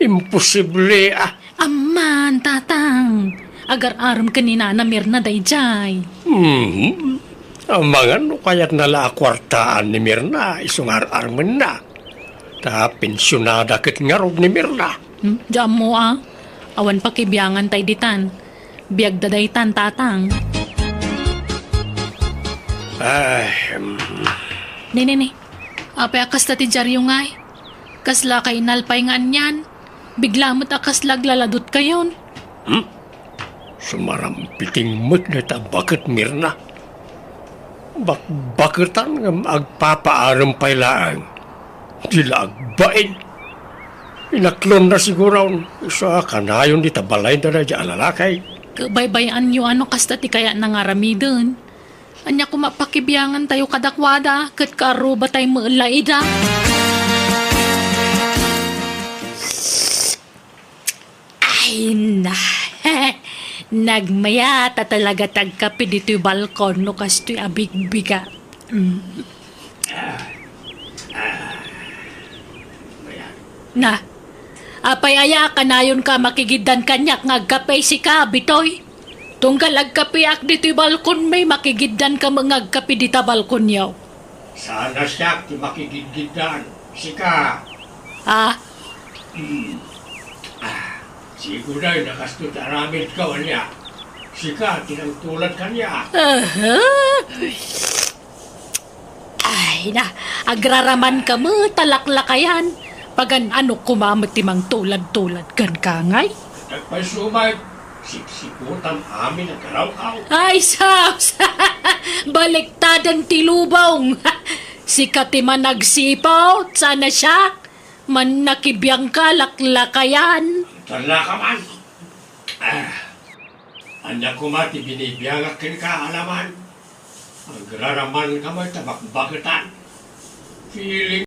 Imposible a. Amman, Tatang. Agar-arem ken ni Nana Mirna daydiay. Hmm. Amangan no kayatna la a kuartaan ni Mirna isu nga ar-armenna. Ta pensionada ket ngarud ni Mirna. Hmm? Diak ammo a. Awan pakibiangan tay ditan. Biagda daytan, Tatang. Ay, hmm. Ne, ne, ne. Apay a kasta ti diaryo ngay? Kasla kainalpay nga anian? Bigla met a kasla aglaladutkayon. Hmm? Sumarampiting met dayta a baket, Mirna. Bakbaketan ngem agpapaarem pay laeng. Di la agbain. Inaklonna siguron, isu a kanayon dita balay da daydiay a lalaki. Ket baybay-anyo a no kasta ti kayatna nga aramiden. Ania koma pakibiangantayo kadakuada, ket kaarrubatay met la ida. Ay, na. Nagmayat a talaga ti agkape ditoy balkon no kastoy a bigbiga. Mm. Na, apay aya a kanayonka a makigiddan kaniak nga agkape sika, Bitoy? Tunggal agkapeak ditoy balkonmi, makigiddanka met nga agkape dita balkonyo. Saan a siak ti makigidgiddan, sika. Ah? Hmm. Ah, siguray, nakasto ti aramidko, ania? Sika ti nangtulad kaniak. Aha. Ay, na, agraramanka met a laklakayan. Pagan-ano koma met ti mangtulad-tulad kenka ngay? Agpayso met, sipsiputam amin a karawkaw. Ay, sus! Baliktaden ti lubong. Sika ti managsiput, saan a siak? Mannakibiangka laklakayan. Talaka man. Ah, ania koma ti binibiangak kenka, alaman? Agraramanka met a bakbaketan. Feeling